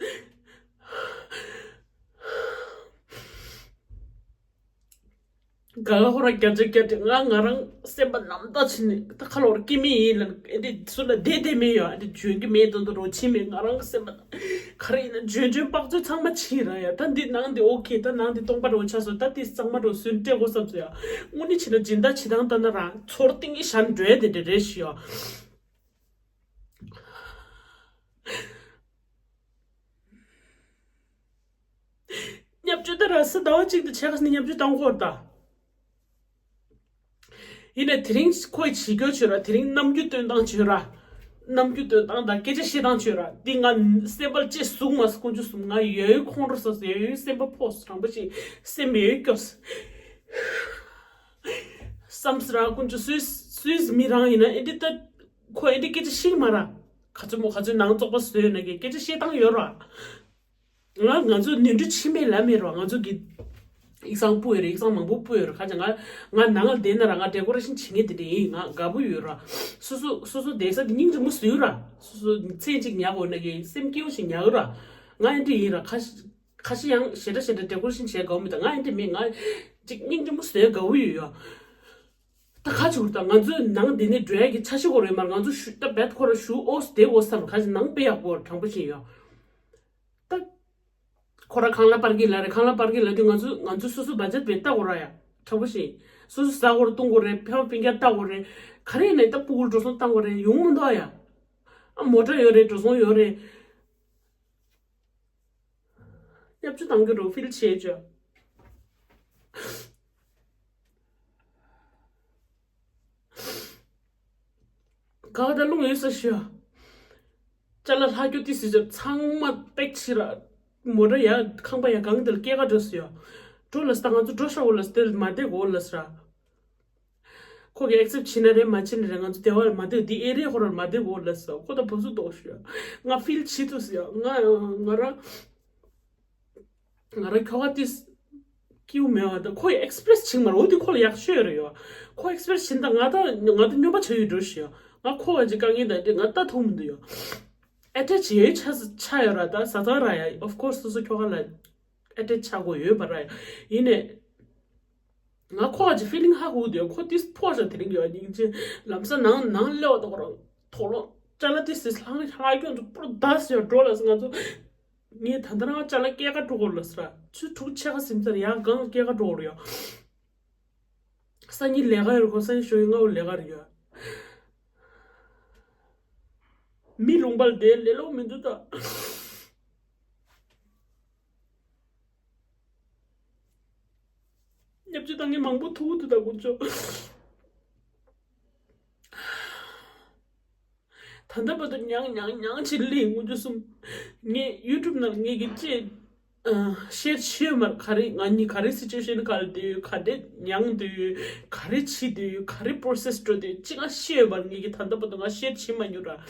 ག་ལ་ཧོ་ར་རྒྱ་ཆེ་རྒྱ་ཆེ། ང་ང་རང་སེམས་པ་ནམ་ད་ཕྱིན་ནས་ད་ཁ་ལོར་སྐྱེ་མི་ཡིན་ལ། ཨེ་འདི་སུ་ལ་བསྡད་བསྡད་མེད་ཡོད། ཨེ་འདི་འཇོན་གི་མེད་དོན་དུ་རོ་ཕྱིན་མེད། ང་རང་སེམས་པ་ག་རེ་ཡིན་ན་འཇོན་འཇོན་དཔག་ཚོད་ཚང་མ་ཕྱིན་ར་ཡ། ད་འདི་ནང་འདི་ཨོ་ཁེ། ད་ནང་འདི་སྟོང་པ་རོ་ཆ་སོ། ད་འདི་གཙང་མ་རོ་སུན་སྤྲད་གོ་བསམ་ཚོད་ཡ། དངོས་གནས་བྱས་ན་སྦྱིན་བདག་བྱེད་སྟངས་ལྟ་ན་ར་ཚོར་ཏིང་གི་ཞན་འགྲོས་དེ་འདྲ་རེད་ཤི་ཡ། བརྙས་བཅོས་ད་ར་སི་ཟླ་བ་གཅིག་ཏུ་བྱས་ཁ་སི་ནས་བརྙས་བཅོས་བཏང་གོ་ར་ད། ཡིན་ནའི་དེ་རིང་ཁོས་བྱེད་རྒྱུ་བྱོས་ར། དེ་རིང་རྣམ་འགྱུར་སྟོན་སྟངས་བྱོས་ར། རྣམ་འགྱུར་སྟོན་སྟངས་དང་སྐད་ཆ་བཤད་སྟངས་བྱོས་ར། འདི་ང་སེམས་པར་ལྕེ་ཟུག་མ་སོང་། དཀོན་མཆོག་གསུམ། ང་ཡོད་ཁོང་ཁྲོ་ཟ་སོང་། ཡོད་སེམས་པ་ཕོག་སོང་། དྲང་པོ་ཞིག་སེམས་ཡོད་སྐྱོ་སོང་། བསམ་སི་ར་དཀོན་མཆོག་སུད་སུད་སི་མི་རང་ཡིན་ན་ཨེ་འདི་ད་ཁོ་ཨེ་འདི་སྐད་ཆ་བཤད་མ་ར། ག་ཚོད་མོ་ག་ཚོད་ནང་བཙོག་པ་བཟོས་ཡོད་ན་གི་སྐད་ཆ་བཤད་སྟངས་ཡོད་ར། ང་ང་ཚོ་ནོར་འཁྲུལ་ཕྱི་མེད་ལ་མེད་རོགས། ང་ཚོ་གི་ཡིག་ཚང་སྤུ་ཡོད་རེད། ཡིག་ཚང་མང་པོ་སྤུ་ཡོད་རེད། ཁ་ཅིག་ང་ང་ནང་ལ་བསྡད་ན་ར་ང་ཌེ་ཀོ་རེ་ཤན་བྱེད་མཁན་དེ་འདྲ་ཡིན། ང་དགའ་པོ་ཡོད་ར། སོ་སོ་སོ་སོ་བསྡད་ས་དེ་སྙིང་རྗེ་མོ་བཟོས་ར། སོ་སོ་མཚན་གཅིག་ཉར་དགོས་ན་གི་སེམས་སྐྱིད་པོ་ཞིག་ཉར་ར། ང་ཨེ་འདྲ་ཡིན་ར། ཁ་ཤས་ཁ་ཤས་ཡང་ཞེ་དྲག་ཞེ་དྲག་ཌེ་ཀོ་རེ་ཤན་བྱེད་དགའ་པོ་མི་འདུག་ང་ཨེ་འདྲ་མིན། ང་ཅིག་སྙིང་རྗེ་མོ་བཟོས་དགའ་པོ་ཡོད་ཡ། ད་ཁ་ཆུ་ད་ང་ཚོའི་ནང་འདི་ནས་འགྲོ་ཡ་གི་འཆར་གཞི་སྐོར་རེད་མ་རེད། ང་ཚོ་ཞུ་ད་བེད་ཁོ་ར་ཞུ་ཨོ་སི་དེ་ཨོ་སམ་ཁ་ཅིག་ནང་དཔེ་ཡག་པོ་དྲང་པོ་བཞིན་ཡོད། ད་ཁོ་ར་ཁང་གླ་པར་གི་ལ་རེད། ཁང་གླ་པར་གི་ལ་དུས་ང་ཚོ་ང་ཚོ་སོ་སོ་བ་ཇེཊ་བེད་ལྟ་དགོས་ར་ཡ། དྲང་པོ་བཞིན་སོ་སོ་ཟ་དགོས་ར་བཏུང་དགོས་རེད། ཕལ་པ་སྤུན་ཀྱག་ལྟ་དགོས་རེད། ག་རེ་ཡིན་ནའི་ད་སྤུ་གུ་འགྲོ་སོང་བཏང་དགོས་རེད། ཡོང་མི་འདུག་ཡ། ཨ་མོ་ཊ་ཡོད་རེད། འགྲོ་སོང་ཡོད་རེད། བརྙས་བཅོས་བཏང་རྒྱུ་རུ་ཕིལ་བྱེད་བྱོས། ག་བ་ད་རླུང་ཡོད་ས་ཞུ། ཅ་ལག་ལྷག་རྒྱུ་ཏི་སི་ཅོ་ཚང་མ་པེག་ཕྱིར་ར། མོ་ཊ་ཡ་ཁང་པ་ཡ་གང་དེ་ལ་སྐྱེལ་ག་འགྲོ་སི་ཡོ། འགྲོ་ལ་ས་ད་ང་ཚོ་འགྲོ་ཤ་འོ་ལ་སི་དེ་ལ་མ་བསྡད་གོ་ལ་སི་ར། ཁོ་གིས་ཨེག་སེབ་བྱེད་ན་རེད། མ་བྱེད་ན་རེད། ང་ཚོ་སྡེ་བ་ལ་མ་བསྡད། འདི་ཨེ་རི་ཡ་ཁོ་ར་ལ་མ་བསྡད་གོ་ལ་སི། ཁོ་ད་བབས་སུ་དོག་ཤི་ཡ། ང་ཕིལ་བྱེད་ཐུབ་སི་ཡ། ང་ང་རང་ང་རང་ཁྱོ་ག་ཏིས་སྐྱིའུ་མེད་བ་དང་ཁོ་ཡི་ཨེག་སི་པི་རེ་སི་བྱེད་མ་རེད། འོ་དེ་ཁོ་ལ་ཡག་ཤོས་རེད་ཡོ། ཁོ་ཨེག་སི་པི་རེ་སི་བྱེད་ད་ང་ད་ང་ད་སྨྱོན་པ་ཆགས་ཡོད་འགྲོ་ཤི་ཡ། ང་ཁོ་ག་ཅིག་དཀའ་ངལ་ད་དེ་ང་ད་ཐུག་མི་འདུག་ཡོ། ཨེ་ཊེཆ་ཡོད་ཆ་ཆ་ཡོད་ར། ད་ཟ་ཚང་ར་ཡ། ཨོཕ་ཁོར་སི་སོ་སོ་ཁྱོ་ག་ལ་ཨེ་ཊེཆ་ཆ་དགོས་ཡོད་པ་ར་ཡ། ཡིན་ནས། ང་ཁོ་ག་ཅིག་ཕི་ལིང་ཧ་གོ་དེ་ཁོ་ཏིས་ཕོ་ཤ་དེ་རིང་ཡོད་སྙིང་རྗེ། ལམ་སང་ནང་ནང་སླེབས་པ་དང་ཁོ་རང་དོག་ལོ་ཅ་ལག་ཏིས་ལྷང་ལྷང་ཀྱོན་དུ་པུར་དཱ་སི་ཡོད་འགྲོ་ལ་སི། ང་ཚོ་ངས་ད་ལྟ་རང་ཅ་ལག་སྐྱེལ་ག་འགྲོ་གོ་ལ་སི་ར། ཆུ་དྲུག་ཆེ་ག་སིམ་ཚར་ཡང་གང་སྐྱེལ་ག་འགྲོ་གོ་ཡོད། སང་ཉིན་ལས་ཀ་ཡོད་ཁོ། སང་ཉིན་ཞོགས་ཀྱི་སྔ་བོ་ལས་ཀ་རེད་ཡོད། མི་ལུང་པ་ལ་བསྡད་ལས་སླ་པོ་མི་འདུག་ད། བརྙས་བཅོས་བཏང་མཁན་མང་པོ་ཐུག་འདུག་ད་དཀོན་མཆོག། ད་ལྟ་བར་དུ་མྱང་མྱང་མྱང་བྱེད་ལས་དཀོན་མཆོག་གསུམ། ངས་ཡུ་ཊུབ་ནང་ངེད་ཀྱི་ཅེ་ཤེར་བྱེད་མར་ག་རེ་ང་གཉིས་ག་རེ་སི་ཅུ་ཨེ་ཤན་ག་ལ་འདུག་ཡོད། ག་འདྲས་མྱང་འདུག་ཡོད། ག་རེ་བྱེད་འདུག་ཡོད། ག་རེ་པོ་རོ་སེ་སི་འགྲོ་འདུག་ཡོད། ཅི་གང་ཤེས་ཡོད་པར་ངེད་ཀྱིས་ད་ལྟ་བར་དུ་ང་ཤེར་བྱེད་མ་མྱོང་ར།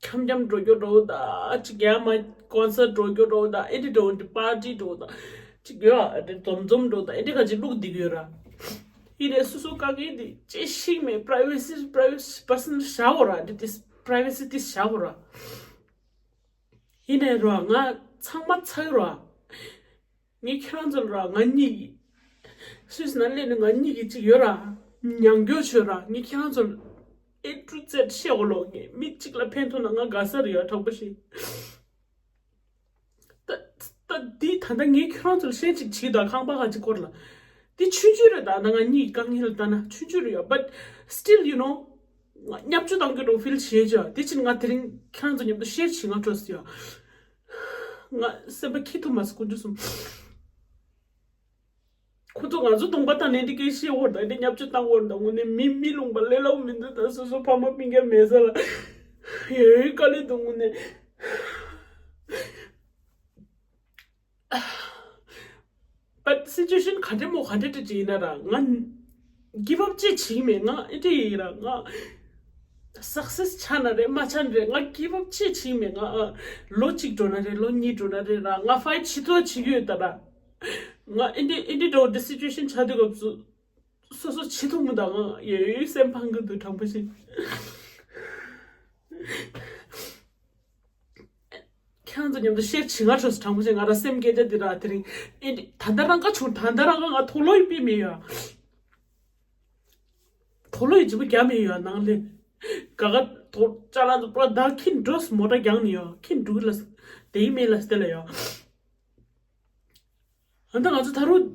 འཁྱམ་འཁྱམ་འགྲོ་རྒྱུ་འགྲོ་ད། ཅིག་ཡ་མ་ཀོན་སར་འགྲོ་རྒྱུ་འགྲོ་ད། ཨེ་འདྲ་འགྲོ་འདི་པར་ཊི་འགྲོ་ད། ཅིག་ཡོད་ཨ་འདྲ་འཛོམས་འཛོམས་འགྲོ་ད། ཨེ་འདྲ་ག་ཅིག་བླུག་འདི་གི་ཡོད་ར། ཡིན་ནས་སོ་སོ་དཀའ་ངལ་འདི་ཅི་ཞིག་མེད། པ་རའི་ཝེ་སི་པ་རའི་ཝེ་སི་པར་སོ་ནལ་བཞག་གོ་ར། འདི་ཏིས་པ་རའི་ཝེ་སི་ཏིས་བཞག་གོ་ར། ཡིན་ནས་ར་ང་ཚང་མ་ཚ་གི་ར། ངས་ཁྱེད་རང་ཚོ་ལ་ར་ང་གཉིས་ཀྱི་སུད་སི་ནང་སླེབས་ནས་ང་གཉིས་ཀྱི་གཅིག་ཡོད་ར། མྱང་རྒྱུ་བྱོས་ར། ངས་ཁྱེད་རང་ཚོ་ལ་ A to Z བཤད་འོ་ལོ། ངས་མི་གཅིག་ལ་ཕན་ཐོགས་ན་ང་དགའ་ས་རེད་ཡ། དྲང་པོ་བཤད། ད་ད་འདི་ད་ལྟ་ངས་ཁྱོད་རང་ཚོ་ལ་བཤད་ཅིག་བྱེད་དང་། ཁང་པ་ཁ་ཅིག་སྐོར་ལ། འདི་ཆུང་ཆུང་རེད། ད་ད་ང་གཉིས་དཀའ་ངལ་ལ་ལྟ་ན་ཆུང་ཆུང་རེད་ཡ། But still, you know, ང་བརྙས་བཅོས་བཏང་གི་འགྲོ་ཕིལ་བྱེད་ཅག་དེ་ཕྱིན་ང་དེ་རིང་ཁྱེད་རང་ཚོ་མཉམ་དུ་ཤེར་བྱེད་ང་སྤྲོ་སོང་ཡ། ང་སེམས་པ་ཁྱི་ཐུབ་མ་སོང་། ཀུན་སྤྱོད་གསུམ། ཁོ་ཚོ་ང་ཚོ་གདོང་པ་དང་ནས་འདི་སྐད་བཤད་འོར་དང་འདི་བརྙས་བཅོས་བཏང་འོར་དང་། དངོས་གནས་མི་མི་ལུང་པ་ལས་སླ་བོ་མི་འདུག་ད་སོ་སོ་ཕ་མ་སྤུན་ཀྱག་མེད་ས་ལ་ཡོད་དཀའ་ལས་འདུག་དངོས་གནས། But situation ག་འདྲ་མོ་ག་འདྲ་འདྲ་ཅིག་ཡིན་ན་ར་ང་give up ཅིག་བྱེད་མེད། ང་ཨེ་འདྲ་ཡིན་ར། ང་success ཆགས་ན་རེད་མ་ཆགས་ན་རེད། ང་give up ཅིག་བྱེད་མེད། ང་ཨ་ལོ་གཅིག་འགྲོ་ན་རེད། ལོ་གཉིས་འགྲོ་ན་རེད་ར། ང་fight བྱེད་ཐུབ་བྱེད་ཀྱི་ཡོད་ད་ར། ང་ཨེ་འདྲ་ཨེ་འདྲ་འདྲ་བོ་འདྲ་situation ཆགས་དུས་སྐབས་སུ་སོ་སོ་བྱེད་ཐུབ་མི་འདུག་ང་ཡོད་ཡོད་སེམས་ཕངས་ཀྱི་འདུག་དྲང་པོ་བཤད། ཁྱེད་རང་ཚོ་མཉམ་དུ་ཤེར་བྱེད་ང་ཁྲོས་དྲང་པོ་བཤད། ང་རང་སེམས་སྐད་ཆ་འདི་ར་དེ་རིང་ཨེ་འདྲ་ད་ལྟ་རང་ཀ་བྱུང་། ད་ལྟ་རང་ཀ་ང་དུག་ལོག་ཡི་པི་མེད་ཡ། དུག་ལོག་ཡི་ལྗིད་པོ་རྒྱག་མེད་ཡ། ནང་ལས་ག་ག་དུག་ཅ་ལག་ཚོ་པུ་ར་ད་ཁྱི་འགྲོས་མོ་ཊ་རྒྱག་ནི་ཡ། ཁྱི་འགྲུག་ལ་དེ་ཡི་མེད་ལ་སྟེ་ལ་ཡ། ཨ་ད་ང་ཚོ་ད་རུང་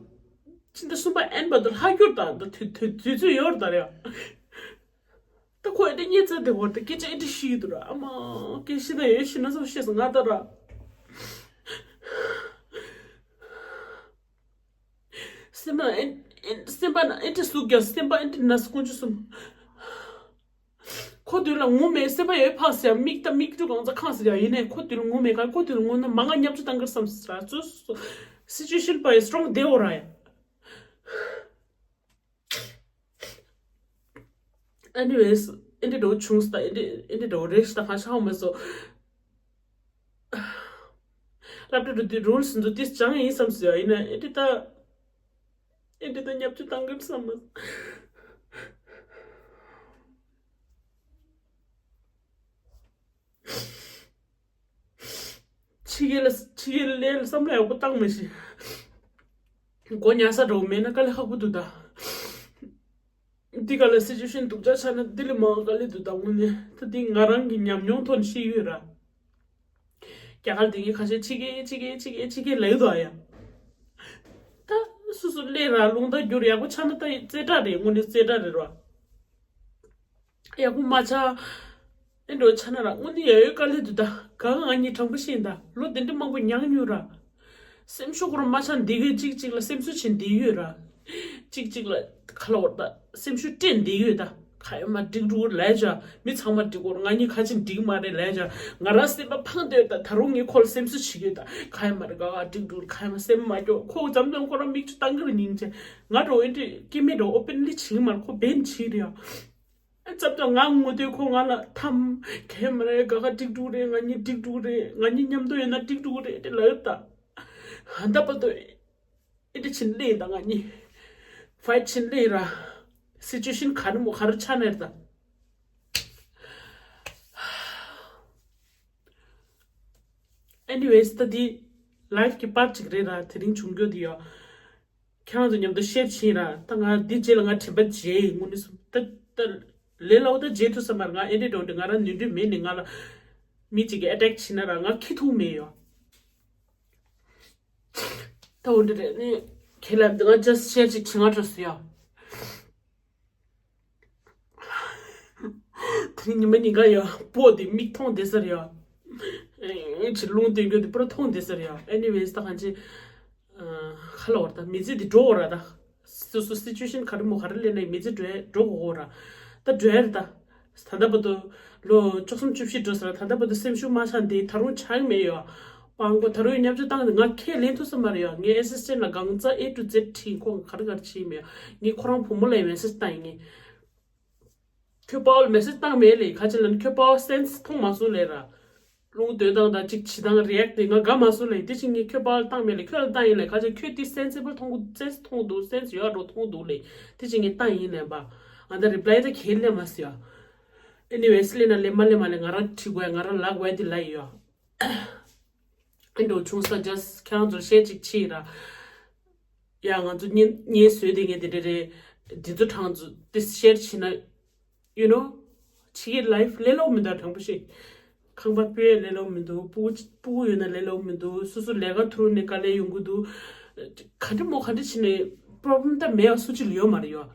ཕྱི་ཟླ་གསུམ་པ་ཨེན་བར་དུ་ལྷག་རྒྱུར་དང་ད་དུས་དུས་དུས་ཚོད་ཡོད་རེད་ད་རེད། ད་ཁོ་ཨེ་འདྲ་བརྙས་ཚད་དེ་བར་དུ་སྐད་ཆ་ཨེ་འདྲ་བཤད་ཀྱི་འདུག་ར། ཨ་མ་སྐད་ཤེས་ད་ཡོད་ཤི་ན་ཚོ་ཤེས་སོང་ང་ད་ར། སེམས་པ་ཨེ་ཨེ་སེམས་པ་ན་ཨེ་འདྲ་ཟུག་རྒྱག་སེམས་པ་ཨེ་འདྲ་ན་ཀུན་སྤྱོད་གསུམ། ཁོ་དུས་ལ་ངུ་མེད། སེམས་པ་ཡོད་ཕག་ཟེར་མིག་ད་མིག་ཏུ་གང་ཚ་ཁང་ཟེར་ཡ་ཡིན་ནའི་ཁོ་དུས་ལ་ངུ་མེད་ག་ཁོ་དུས་ལ་ངུ་ན་མ་ང་ཉམས་ཆུ་བཏང་གི་རེད་བསམ་ཟེར་ཚོ་སི་ཅུ་ཨེ་ཤན་པ་ཡི་སི་ཊོང་དེ་འོ་ར་ཡ། Anyways, ཨེ་འདྲ་འགྲོ་བྱུང་ས་ད་ཨེ་འདྲ་ཨེ་འདྲ་འགྲོ་རེད་ཤི་ད་ཁ་ཤ་ཧོ་མ་སོ། སློབ་གྲྭ་འགྲོ་དུས་རུལ་སི་འདུག་དེ་སྦྱང་ཡིན་བསམ་ཟེར་ཡ་ཡིན་ན་ཨེ་འདྲ་ད། ཨེ་འདྲ་ད་ཉམས་ཆུ་བཏང་གི་རེད་བསམ་མ། ཕྱི་རྒྱལ་ལ་ཕྱི་རྒྱལ་ལ་བསམ་བློ་ཡག་པོ་བཏང་མི་ཤེས། མགོ་ཉར་ས་འགྲོ་མེད་ན་དཀའ་ལས་ཁག་པོ་འདུག་ད། འདི་ག་ལ་སི་ཅུ་ཨེ་ཤན་སྡུག་ཅག་ཆགས་ན་འདི་ལས་མང་དཀའ་ལས་འདུག་ད་དངོས་གནས་ད་འདི་ང་རང་གི་ཉམས་མྱོང་ཐོག་ནས་ཤེས་ཡོད་ར། རྒྱ་གར་འདི་གའི་ཁ་ཤས་ཕྱི་རྒྱལ་ཕྱི་རྒྱལ་ཕྱི་རྒྱལ་ཕྱི་རྒྱལ་ལབ་ཡོད་ད་ཡ། ད་སོ་སོ་སླེབས་ར་རླུང་རྟ་བསྒྱུར་ཡག་པོ་ཆགས་ན་ད་རྩེ་གྲ་རེད། དངོས་གནས་རྩེ་གྲ་རེད་ར། ཡག་པོ་མ་ཆགས། ཨེ་འགྲོ་ཆ་ན་ར་དངོས་གནས་ཡ་ཡོད་དཀའ་ལས་འདུག་ད། ག་ང་གཉིས་དྲང་པོ་ཤེས་ད། ལོ་དེ་འདྲ་མང་པོ་མྱངས་མྱོང་ར། སེམས་ཤུགས་ཁོ་རང་མ་ཆག་འདི་གི་གཅིག་གཅིག་ལ་སེམས་གསོ་བྱེད་འདི་ཡོད་ར། གཅིག་གཅིག་ལ་ཁ་ལ་བར་ད་སེམས་ཤུགས་སྤྲད་འདི་ཡོད་ད། ག་ཡོད་མ་འགྲིག་འགྲོ་ལས་བྱ། མི་ཚང་མ་འགྲིག་གོ། ང་གཉིས་ཁ་ཆེ་འགྲིག་མ་རེད་ལས་བྱ། ང་རང་སེམས་པ་ཕངས་འདོད་ད། ད་རུང་ངས་ཁོ་ལ་སེམས་གསོ་བྱེད་ཡོད་ད། ག་ཡོད་མ་རེད། ག་ག་འགྲིག་འགྲོ། ག་ཡོད་མ་སེམས་མ་སྐྱོ། ཁོ་འཛམ་གླིང་ཁོ་རང་མིག་ཆུ་བཏང་གི་རེད་སྙིང་རྗེ། ང་འགྲོ་ཨེ་འདྲ་སྐྱེ་མེད་འགྲོ་ཨོ་པན་ལི་བྱེད་ཀྱི་མ་རེད། ཁོ་བན་བྱེད་ཀྱི་རེད་ཡ། ཙབ་ཙབ་ང་ངུ་དུས་ཁོ་ང་ལ་ཐམ། གས་མ་རེད། ག་ག་འགྲིག་འགྲོ་རེད། ང་གཉིས་འགྲིག་འགྲོ་རེད། ང་གཉིས་མཉམ་དུ་ཡོད་ན་འགྲིག་འགྲོ་རེད་དེ་ལབ་ད། ཧ་ད་པ་ཏོ། ཨེ་འདྲ་ཕྱིན་ལེ་ད་ང་གཉིས་ཕའིཊ་ཕྱིན་ལེ་ར། སི་ཅུ་ཨེ་ཤན་ག་རེ་མོ་ག་རེ་ཆགས་ནས་རེད་ད། Anyways, ད་འདི་ལའིཕ་གི་པར་ཅིག་རེད་ར། དེ་རིང་བྱུང་རྒྱུ་འདི་ཡོད། ཁྱེད་རང་ཚོ་མཉམ་དུ་ཤེར་བྱེད་ར། ད་ང་འདི་རྗེས་ལ་ང་དྲན་པ་བརྗེད་ཡིན་དངོས་གནས་སུ། ད་ད་ལས་སླ་བོ་ད་བརྗེད་ཐུབ་ས་མ་རེད། ང་ཨེ་འདྲས་འགྲོ་འདྲས་ང་རང་ནུས་འདོད་མེད་ནས་ང་ལ་མི་གཅིག་གིས་ཨེ་ཊེག་བྱེད་ན་ར་ང་ཁེ་ཐུག་མེད་ཡོད། ད་འོ་འདྲ་རེད་ནི། ཁྱེད་ལ་ང་ཇ་སི་ཤེར་ཅིག་བྱེད་ང་སྤྲོ་སི་ཡོད། དེ་རིང་ཉི་མ་ཉིན་ག་ཡོད་པོ་དེ་མིག་མཐོང་བསྡད་ས་རེད་ཡ། ཨེ་ཅི་རླུང་སྟོན་རྒྱུ་དེ་པུ་ར་མཐོང་བསྡད་ས་རེད་ཡ། Anyways, ད་གང་ཅི། ཁ་ལ་བར་ད་མི་ཚེ་འདི་འགྲོ་འོ་ར་ད། སོ་སོ་སི་ཅུ་ཨེ་ཤན་ག་རེ་མོ་ག་རེ་ལས་ནས་མི་ཚེ་འགྲོ་འགྲོ་འོ་ར། ད་འགྲོ་ཡ་རེད་ད། ད་ལྟ་བར་དུ་ལོ་བཅུ་གསུམ་བཅུ་བཞི་འགྲོ་ས་ར། ད་ལྟ་བར་དུ་སེམས་ཤུགས་མ་ཆག་འདི་ད་རུང་ཆག་གི་མེད་ཡ། སྤང་གོ་ད་རུང་ཉམས་ཆག་བཏང་འདི་ང་ཁས་ལེན་ཐུབ་ས་མ་རེད་ཡ། ངའི་ཨེ་སི་སི་ཊེན་ཊ་ལ་གང་ཙ་ཨེ་ཊུ་ཛེཌ་ཁྲིད། ཁོང་ག་རེ་ག་རེ་བྱེད་མེད་ཡ། ངས་ཁོ་རང་བུ་མོ་ལ་ཡ་མེ་སེ་ཇི་བཏང་ཡིན། ངས་ཁྱོད་པ་ཕ་ལ་མེ་སེ་ཇི་བཏང་མེད་ལེ། ཁ་ཆེ་ལ་ནི་ཁྱོད་པ་སེན་སི་མཐོང་མ་སོང་ལེ་ར། རླུང་སྟོན་སྟངས་དང་གཅིག་བྱེད་སྟངས་རི་ཨེག་དེ་ང་དགའ་མ་སོང་ལེ། དེ་ཕྱིན་ངས་ཁྱོད་པ་ལ་བཏང་མེད་ལེ། ཁྱོད་ལ་བཏང་ཡིན་ལེ། ཁ་ཆེ་ཁྱོད་དེ་སེན་སི་བལ་མཐོང་གོ་སེན་སི་མཐོང་འདུག་སེན་སི་ཡོད་འགྲོ་མཐོང་འདུག་ལེ། དེ་ཕྱིན་ངས་བཏང་ཡིན་ལེ་པ། ང་ད་རི་པ་ལའི་ད་ཁྱེད་ལེ་མ་སི་ཡ། Anyways, ལེ་ན་ལེ་མ་ལེ་མ་ལེ་ང་རང་བྲིས་དགོས་ཡ། ང་རང་ལབ་དགོས་ཡ་དེ་ལབ་ཡོད། ཨེ་འགྲོ་བྱུང་ས་ཇ་སི་ཁྱེད་རང་ཚོར་ཤེར་ཅིག་བྱེད་ར། ཡ་ང་ཚོ་བརྙན་བརྙན་བཟོས་དེ་ངས་དེ་འདྲ་རེད། འདི་ཚོ་གྲངས་ཚོ་དེ་ཤེར་བྱེད་ན། You know, ཁྱེད་ཀྱི་life་ལས་སླ་པོ་མི་འདུག་དྲང་པོ་བཤད། ཁང་པ་སྤུ་ཡས་ལས་སླ་པོ་མི་འདུག་སྤུ་གུ་སྤུ་གུ་ཡོད་ན་ལས་སླ་པོ་མི་འདུག་སོ་སོ་ལས་ཀ་ཐུག་ནས་དཀའ་ལས་ཡོང་གི་འདུག་ག་འདྲ་མོ་ག་འདྲ་བྱས་ནས་problem་ད་མེད་པ་སུ་གཅིག་ལ་ཡོད་མ་རེད་ཡོད།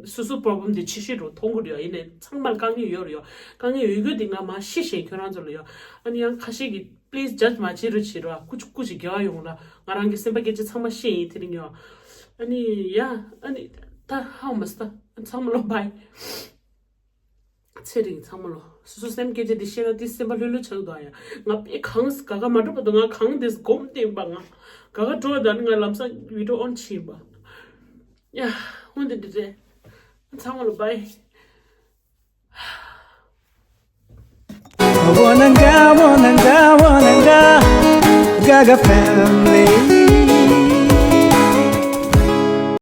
སོ་སོ་problem་དེ་ཆེ་ཤོས་རུ་མཐོང་གི་རེད་ཡོད། ཡིན་ནའི་ཚང་མར་དཀའ་ངལ་ཡོད་རེད་ཡོད། དཀའ་ངལ་ཡོད་རྒྱུ་དེ་ང་མ་ཤེས་ཤེས་ཁྱོད་རང་ཚོ་ལ་ཡོད། ཨ་ནི་ཡང་ཁ་ཤས་ཀྱིས་please judge་མ་བྱེད་རོགས་བྱེད་རོགས། སྐུ་མཁྱེན་སྐུ་མཁྱེན་དགེ་བ་ཡོང་ལ། ང་རང་གི་སེམས་པ་སྐད་ཆ་ཚང་མ་བཤད་ཡིན་དེ་རིང་ཡོད། ཨ་ནི་ཡ་ཨ་ནི་ད་ཧའོ་མ་སྟ་ཚང་མ་ལོ་bye། ཚེ་རིང་ཚང་མ་ལོ། སོ་སོ་སེམས་སྐད་ཆ་འདི་བཤད་ན་འདི་སེམས་པ་ལྷོད་ལྷོད་ཆགས་འདུག་ཨ་ཡ། ང་དཔེ་གང་ག་ག་མ་འགྲོ་བ་དང་ང་གང་འདི་སྒོམ་བསྟན་པ་ང་། ག་ག་འགྲོ་བ་དང་ང་ལམ་སང་video on་བྱེད་པ། ཡ། འོན་ཏེ་འདི་རེད། ཚང་མ་ལོ་bye། Wananga, wananga, wananga, Gaga family.